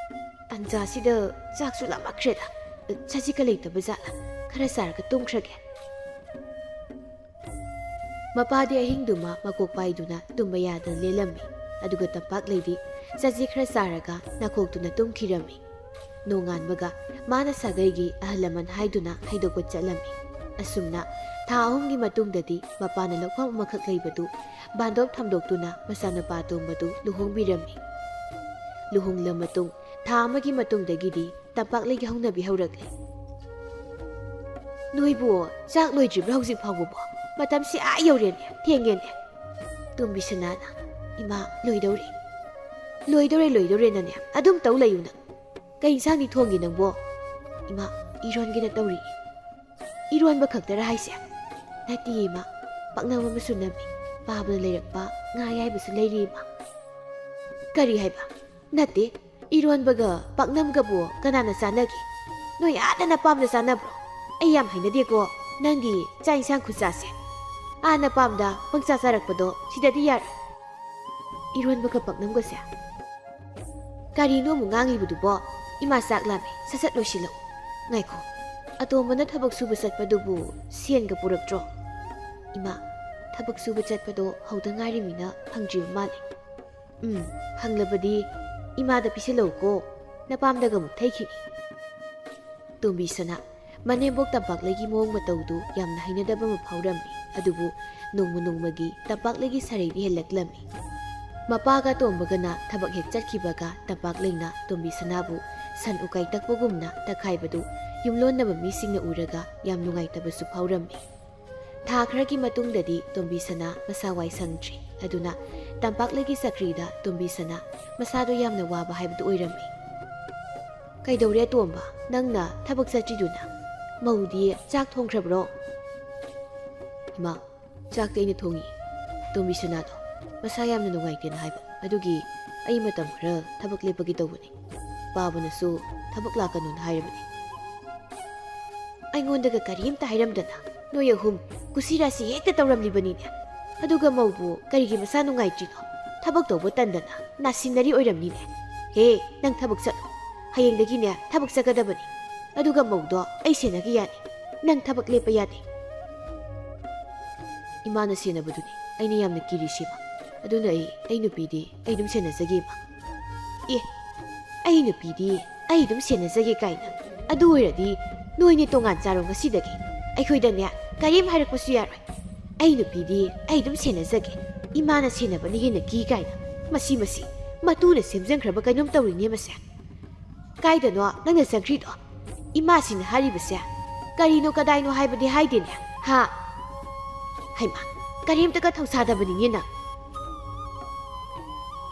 ꯇꯟꯖꯥꯁꯤꯗ ꯆꯥꯛꯁꯨ ꯂꯥꯝꯃꯛꯈ꯭ꯔꯦꯗ꯫ ꯆꯖꯤꯛꯀ ꯂꯩꯇꯕ ꯖꯥꯠꯂ? ꯈꯔ ꯆꯥꯔꯒ ꯇꯨꯝꯈ꯭ꯔꯒꯦ꯫ ꯃꯄꯥꯗꯤ ꯑꯍꯤꯡꯗꯨꯃ ꯃꯀꯣꯛ ꯄꯥꯏꯗꯨꯅ ꯇꯨꯝꯕ ꯌꯥꯗꯅ ꯂꯦꯜꯂꯝꯃꯤ꯫ ꯑꯗꯨꯒ ꯇꯝꯄꯥꯛꯂꯩꯗꯤ ꯆꯖꯤꯛ ꯈꯔ ꯆꯥꯔꯒ ꯅꯥꯈꯣꯛꯇꯨꯅ ꯇꯨꯝꯈꯤꯔꯝꯃꯤ꯫ ꯅꯣꯡꯉꯥꯟꯕꯒ ꯃꯥꯅ ꯁꯥꯒꯩꯒꯤ ꯑꯍꯜ ꯂꯃꯟ ꯍꯥꯏꯗꯨꯅ ꯍꯥꯏꯗꯣꯛꯄ ꯆꯠꯂꯝꯃꯤ꯫ ꯑꯁꯨꯝꯅ ꯊꯥ ꯑꯍꯨꯝꯒꯤ ꯃꯇꯨꯡꯗꯗꯤ ꯃꯄꯥꯅ ꯂꯧꯐꯝ ꯑꯃꯈꯛ ꯂꯩꯕꯗꯨ ꯕꯥꯟꯗꯣꯞ ꯊꯝꯗꯣꯛꯇꯨꯅ ꯃꯆꯥꯅꯨꯄꯥ ꯑꯇꯣꯝꯕꯗꯨ ꯂꯨꯍꯣꯡꯕꯤꯔꯝꯃꯤ꯫ ꯂꯨꯍꯣꯡꯂ ꯃꯇꯨꯡ ꯊꯥ ꯑꯃꯒꯤ ꯃꯇꯨꯡꯗꯒꯤꯗꯤ ꯇꯝꯄꯥꯛꯂꯩꯒꯤ ꯍꯧꯅꯕꯤ ꯍꯧꯔꯛꯂꯦ꯫ "ꯅꯣꯏꯕꯨ ꯆꯥꯛ ꯂꯣꯏꯗ꯭ꯔꯤꯕ꯭ꯔꯥ ꯍꯧꯖꯤꯛ ꯐꯥꯎꯕꯕꯣ? ꯃꯇꯝꯁꯤ ꯑꯥ ꯌꯧꯔꯦꯅꯦ, ꯊꯦꯡꯉꯦꯅꯦ꯫" ꯇꯣꯝꯕꯤ ꯁꯅꯥꯅ, "ꯏꯃꯥ, ꯂꯣꯏꯗꯧꯔꯦ꯫ ꯂꯣꯏꯗꯧꯔꯦ, ꯂꯣꯏꯗꯧꯔꯦꯅꯅꯦ ꯑꯗꯨꯝ ꯇꯧ ꯂꯩꯌꯨ ꯅꯪ꯫ ꯀꯩ ꯏꯟꯁꯥꯡꯗꯤ ꯊꯣꯡꯒꯦ ꯅꯪꯕꯣ?" "ꯏꯃꯥ, ꯏꯔꯣꯟꯒꯦꯅ ꯇꯧꯔꯤ꯫" "ꯏꯔꯣꯟꯕ ꯈꯛꯇꯔ ꯍꯥꯏꯁꯦ?" "ꯅꯠꯇꯦ ꯏꯃꯥ, ꯄꯥꯛꯅꯝ ꯑꯃꯁꯨ ꯅꯝꯃꯤ, ꯄꯥꯕꯗ ꯂꯩꯔꯛꯄ ꯉꯥ ꯑꯌꯥꯏꯕꯁꯨ ꯂꯩꯔꯤ ꯏꯃꯥ꯫" "ꯀꯔꯤ ꯍꯥꯏꯕ? ꯅꯠꯇꯦ, ꯏꯔꯣꯟꯕꯒ ꯄꯥꯛꯅꯝꯒꯕꯨ ꯀꯅꯥꯅ ꯆꯥꯟꯅꯒꯦ? ꯅꯣꯏ ꯑꯥꯗ ꯅꯄꯥꯝꯗ ꯆꯥꯟꯅꯕ꯭ꯔꯣ? ꯑꯩ ꯌꯥꯝ ꯍꯩꯅꯗꯦꯀꯣ ꯅꯪꯒꯤ ꯆꯥꯛ ꯏꯟꯁꯥꯡ ꯈꯨꯆꯥꯁꯦ꯫ ꯑꯥ ꯅꯄꯥꯝꯗ ꯄꯪꯆꯥ ꯆꯥꯔꯛꯄꯗꯣ ꯁꯤꯗꯗꯤ ꯌꯥꯔꯣꯏ꯫" "ꯏꯔꯣꯟꯕꯒ ꯄꯥꯛꯅꯝꯒꯁꯦ?" "ꯀꯔꯤꯅꯣ ꯑꯃꯨꯛ ꯉꯥꯡꯂꯤꯕꯗꯨꯕꯣ? ꯏꯃꯥ ꯆꯥꯛ ꯂꯥꯝꯃꯦ, ꯁꯠ ꯁꯠ ꯂꯣꯏꯁꯤꯜꯂꯛꯎ꯫" "ꯉꯥꯏꯈꯣ, ꯑꯇꯣꯝꯕꯅ ꯊꯕꯛ ꯁꯨꯕ ꯆꯠꯄꯗꯨꯕꯨ ꯁꯦꯟꯒ ꯄꯨꯔꯛꯇ꯭ꯔꯣ?" "ꯏꯃꯥ, ꯊꯕꯛ ꯁꯨꯕ ꯆꯠꯄꯗꯣ ꯍꯧꯗ ꯉꯥꯏꯔꯤꯃꯤꯅ ꯐꯪꯗ꯭ꯔꯤꯕ ꯃꯥꯜꯂꯦ꯫ ꯎꯝ, ꯐꯪꯂꯕꯗꯤ ꯏꯃꯥꯗ ꯄꯤꯁꯤꯜꯂꯛꯎꯀꯣ, ꯅꯄꯥꯝꯗꯒ ꯑꯃꯨꯛ ꯊꯩꯈꯤꯅꯤ꯫ ꯇꯣꯝꯕꯤ ꯁꯅꯥ, ꯃꯅꯦꯝꯕꯣꯛ ꯇꯝꯄꯥꯛꯂꯩꯒꯤ ꯃꯑꯣꯡ ꯃꯇꯧꯗꯨ ꯌꯥꯝꯅ ꯍꯩꯅꯗꯕ ꯑꯃ ꯐꯥꯎꯔꯝꯃꯤ꯫ ꯑꯗꯨꯕꯨ ꯅꯣꯡꯃ ꯅꯣꯡꯃꯒꯤ ꯇꯝꯄꯥꯛꯂꯩꯒꯤ ꯁꯔꯩꯗꯤ ꯍꯦꯜꯂꯛꯂꯝꯃꯤ꯫ ꯃꯄꯥꯒ ꯇꯣꯝꯕꯒꯅ ꯊꯕꯛ ꯍꯦꯛ ꯆꯠꯈꯤꯕꯒ ꯇꯝꯄꯥꯛꯂꯩꯅ ꯇꯣꯝꯕꯤ ꯁꯅꯥꯕꯨ ꯁꯟ ꯎꯀꯥꯏ ꯇꯛꯄꯒꯨꯝꯅ ꯇꯛꯈꯥꯏꯕꯗꯨ ꯌꯨꯝꯂꯣꯟꯅꯕ ꯃꯤꯁꯤꯡꯅ ꯎꯔꯒ ꯌꯥꯝ ꯅꯨꯡꯉꯥꯏꯇꯕꯁꯨ ꯐꯥꯎꯔꯝꯃꯤ꯫ ꯊꯥ ꯈꯔꯒꯤ ꯃꯇꯨꯡꯗꯗꯤ ꯇꯣꯝꯕꯤ ꯁꯅꯥ ꯃꯁꯥ ꯋꯥꯏ ꯁꯪꯗ꯭ꯔꯤ꯫ ꯑꯗꯨꯅ ꯇꯝꯄꯥꯛꯂꯩꯒꯤ ꯆꯀ꯭ꯔꯤꯗ ꯇꯣꯝꯕꯤ ꯁꯅꯥ ꯃꯁꯥꯗꯣ ꯌꯥꯝꯅ ꯋꯥꯕ ꯍꯥꯏꯕꯗꯨ ꯑꯣꯏꯔꯝꯃꯤ꯫ "ꯀꯩꯗꯧꯔꯦ ꯑꯇꯣꯝꯕ? ꯅꯪꯅ ꯊꯕꯛ ꯆꯠꯇ꯭ꯔꯤꯗꯨꯅ? ꯃꯧꯗꯤ ꯆꯥꯛ ꯊꯣꯡꯈ꯭ꯔꯕ꯭ꯔꯣ?" "ꯏꯃꯥ, ꯆꯥꯛꯇꯤ ꯑꯩꯅ ꯊꯣꯡꯉꯤ꯫ ꯇꯣꯝꯕꯤ ꯁꯅꯥꯗꯣ ꯃꯁꯥ ꯌꯥꯝꯅ ꯅꯨꯡꯉꯥꯏꯇꯦꯅ ꯍꯥꯏꯕ, ꯑꯗꯨꯒꯤ ꯑꯩ ꯃꯇꯝ ꯈꯔ ꯊꯕꯛ ꯂꯦꯞꯄꯒꯦ ꯇꯧꯕꯅꯤ꯫ ꯄꯥꯕꯅꯁꯨ ꯊꯕꯛ ꯂꯥꯛꯀꯅꯨꯅ ꯍꯥꯏꯔꯕꯅꯤ꯫" "ꯑꯩꯉꯣꯟꯗꯒ ꯀꯔꯤꯝꯇ ꯍꯥꯏꯔꯝꯗꯅ ꯅꯣꯏ ꯑꯍꯨꯝ ꯀꯨꯁꯤꯔꯥꯁꯤ ꯍꯦꯛꯇ ꯇꯧꯔꯝꯂꯤꯕꯅꯤꯅꯦ꯫ ꯑꯗꯨꯒ ꯃꯧꯕꯨ ꯀꯔꯤꯒꯤ ꯃꯁꯥ ꯅꯨꯡꯉꯥꯏꯇ꯭ꯔꯤꯅꯣ? ꯊꯕꯛ ꯇꯧꯕ ꯇꯟꯗꯅ ꯅꯥꯁꯤꯟꯅꯔꯤ ꯑꯣꯏꯔꯝꯅꯤꯅꯦ꯫ ꯍꯦ, ꯅꯪ ꯊꯕꯛ ꯆꯠꯂꯣ꯫ ꯍꯌꯦꯡꯗꯒꯤꯅꯦ ꯊꯕꯛ ꯆꯠꯀꯗꯕꯅꯤ꯫ ꯑꯗꯨꯒ ꯃꯧꯗꯣ ꯑꯩ ꯁꯦꯟꯅꯒꯦ ꯌꯥꯅꯤ꯫ ꯅꯪ ꯊꯕꯛ ꯂꯦꯞꯄ ꯌꯥꯗꯦ꯫" "ꯏꯃꯥꯅ ꯁꯦꯟꯅꯕꯗꯨꯅꯤ ꯑꯩꯅ ꯌꯥꯝꯅ ꯀꯤꯔꯤꯁꯤꯃ꯫ ꯑꯗꯨꯅ ꯑꯩ, ꯑꯩ ꯅꯨꯄꯤꯗꯤ ꯑꯩ ꯑꯗꯨꯝ ꯁꯦꯟꯅꯖꯒꯦ, ꯏꯃꯥ꯫" "ꯑꯦ, ꯑꯩ ꯅꯨꯄꯤꯗꯤ ꯑꯩ ꯑꯗꯨꯝ ꯁꯦꯟꯅꯖꯒꯦ ꯀꯥꯏꯅ꯫ ꯑꯗꯨ ꯑꯣꯏꯔꯗꯤ ꯅꯣꯏꯅꯦ ꯇꯣꯉꯥꯟ ꯆꯥꯔꯣ ꯉꯁꯤꯗꯒꯤ꯫ ꯑꯩꯈꯣꯏꯗꯅꯦ ꯀꯔꯤꯝ ꯍꯥꯏꯔꯛꯄꯁꯨ ꯌꯥꯔꯣꯏ꯫ ꯑꯩ ꯅꯨꯄꯤꯗꯤ ꯑꯩ ꯑꯗꯨꯝ ꯁꯦꯟꯅꯖꯒꯦ꯫ ꯏꯃꯥꯅ ꯁꯦꯟꯅꯕꯅ ꯍꯦꯟꯅ ꯀꯤ ꯀꯥꯏꯅ꯫ ꯃꯁꯤ, ꯃꯁꯤ, ꯃꯇꯨꯅ ꯁꯦꯝꯖꯟꯈ꯭ꯔꯕ ꯀꯩꯅꯣꯝ ꯇꯧꯔꯤꯅꯦ ꯃꯁꯦ꯫ ꯀꯥꯏꯗꯅꯣ ꯅꯪꯅ ꯆꯪꯈ꯭ꯔꯤꯗꯣ? ꯏꯃꯥꯁꯤꯅ ꯍꯥꯏꯔꯤꯕꯁꯦ ꯀꯔꯤꯅꯣ ꯀꯗꯥꯏꯅꯣ ꯍꯥꯏꯕꯗꯤ ꯍꯥꯏꯗꯦꯅꯦ, ꯍꯥ?" "ꯍꯩꯃꯥ, ꯀꯔꯤꯝꯇꯒ ꯊꯧꯁꯥꯗꯕꯅꯤꯅꯦ ꯅꯪ꯫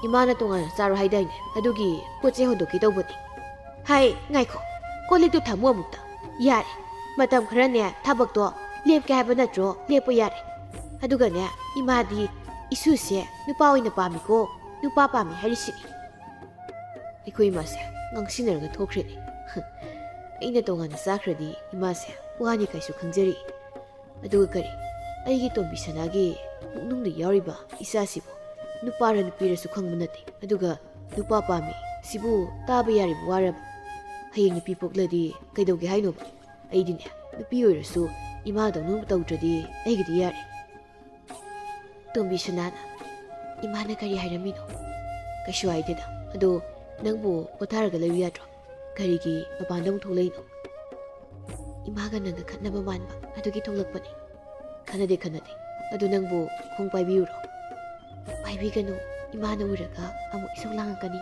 ꯏꯃꯥꯅ ꯇꯣꯉꯥꯟꯅ ꯆꯥꯔꯣ ꯍꯥꯏꯗꯥꯏꯅꯦ? ꯑꯗꯨꯒꯤ ꯄꯣꯠ ꯆꯩ ꯍꯣꯟꯗꯣꯛꯀꯦ ꯇꯧꯕꯅꯤ꯫" "ꯍꯥꯏ, ꯉꯥꯏꯈꯣ, ꯀꯣꯜ ꯂꯤꯛꯇꯨ ꯊꯝꯃꯨ ꯑꯃꯨꯛꯇ꯫ ꯌꯥꯔꯦ, ꯃꯇꯝ ꯈꯔꯅꯦ ꯊꯕꯛꯇꯣ ꯂꯦꯞꯀꯦ ꯍꯥꯏꯕ ꯅꯠꯇ꯭ꯔꯣ? ꯂꯦꯞꯄꯣ ꯌꯥꯔꯦ꯫ ꯑꯗꯨꯒꯅꯦ, ꯏꯃꯥꯗꯤ ꯏꯁꯨꯁꯦ ꯅꯨꯄꯥ ꯑꯣꯏꯅ ꯄꯥꯝꯃꯤꯀꯣ, ꯅꯨꯄꯥ ꯄꯥꯝꯃꯤ ꯍꯥꯏꯔꯤꯁꯤꯅꯤ꯫" ꯑꯩꯈꯣꯏ ꯏꯃꯥꯁꯦ ꯉꯥꯡꯁꯤꯟꯅꯔꯒ ꯊꯣꯛꯈ꯭ꯔꯦꯅꯦ꯫ "ꯑꯩꯅ ꯇꯣꯉꯥꯟꯅ ꯆꯥꯈ꯭ꯔꯗꯤ ꯏꯃꯥꯁꯦ ꯋꯥꯅꯤ ꯀꯥꯏꯁꯨ ꯈꯪꯖꯔꯤ꯫ ꯑꯗꯨꯒ ꯀꯔꯤ, ꯑꯩꯒꯤ ꯇꯣꯝꯕꯤ ꯁꯅꯥꯒꯤ ꯄꯨꯛꯅꯨꯡꯗ ꯌꯥꯎꯔꯤꯕ ꯏꯆꯥꯁꯤꯕꯨ ꯅꯨꯄꯥꯔ ꯅꯨꯄꯤꯔꯁꯨ ꯈꯪꯕ ꯅꯠꯇꯦ꯫ ꯑꯗꯨꯒ ꯅꯨꯄꯥ ꯄꯥꯝꯃꯤ ꯁꯤꯕꯨ ꯇꯥꯕ ꯌꯥꯔꯤꯕ ꯋꯥꯔꯕ? ꯍꯌꯦꯡ ꯅꯨꯄꯤ ꯄꯣꯛꯂꯗꯤ ꯀꯩꯗꯧꯒꯦ ꯍꯥꯏꯅꯣꯕ? ꯑꯩꯗꯤꯅꯦ, ꯅꯨꯄꯤ ꯑꯣꯏꯔꯁꯨ ꯏꯃꯥꯗꯧꯅ ꯇꯧꯗ꯭ꯔꯗꯤ ꯑꯩꯒꯤꯗꯤ ꯌꯥꯔꯦ꯫" ꯇꯣꯝꯕꯤ ꯁꯅꯥꯅ, "ꯏꯃꯥꯅ ꯀꯔꯤ ꯍꯥꯏꯔꯝꯃꯤꯅꯣ?" "ꯀꯩꯁꯨ ꯍꯥꯏꯗꯦꯗ꯫ ꯑꯗꯣ ꯅꯪꯕꯨ ꯄꯣꯊꯥꯔꯒ ꯂꯩꯌꯨ ꯌꯥꯗ꯭ꯔꯣ? ꯀꯔꯤꯒꯤ ꯃꯄꯥꯟꯗ ꯑꯃꯨꯛ ꯊꯣꯛꯂꯛꯏꯅꯣ?" "ꯏꯃꯥꯒ ꯅꯪꯒ ꯈꯠꯅꯕ ꯃꯥꯟꯕ, ꯑꯗꯨꯒꯤ ꯊꯣꯛꯂꯛꯄꯅꯦ꯫" "ꯈꯠꯅꯗꯦ, ꯈꯠꯅꯗꯦ꯫ ꯑꯗꯨ ꯅꯪꯕꯨ ꯈꯣꯡ ꯄꯥꯏꯕꯤꯌꯨꯔꯣ?" "ꯄꯥꯏꯕꯤꯒꯅꯨ, ꯏꯃꯥꯅ ꯎꯔꯒ ꯑꯃꯨꯛ ꯏꯁꯧ ꯂꯥꯡꯉꯛꯀꯅꯤ꯫"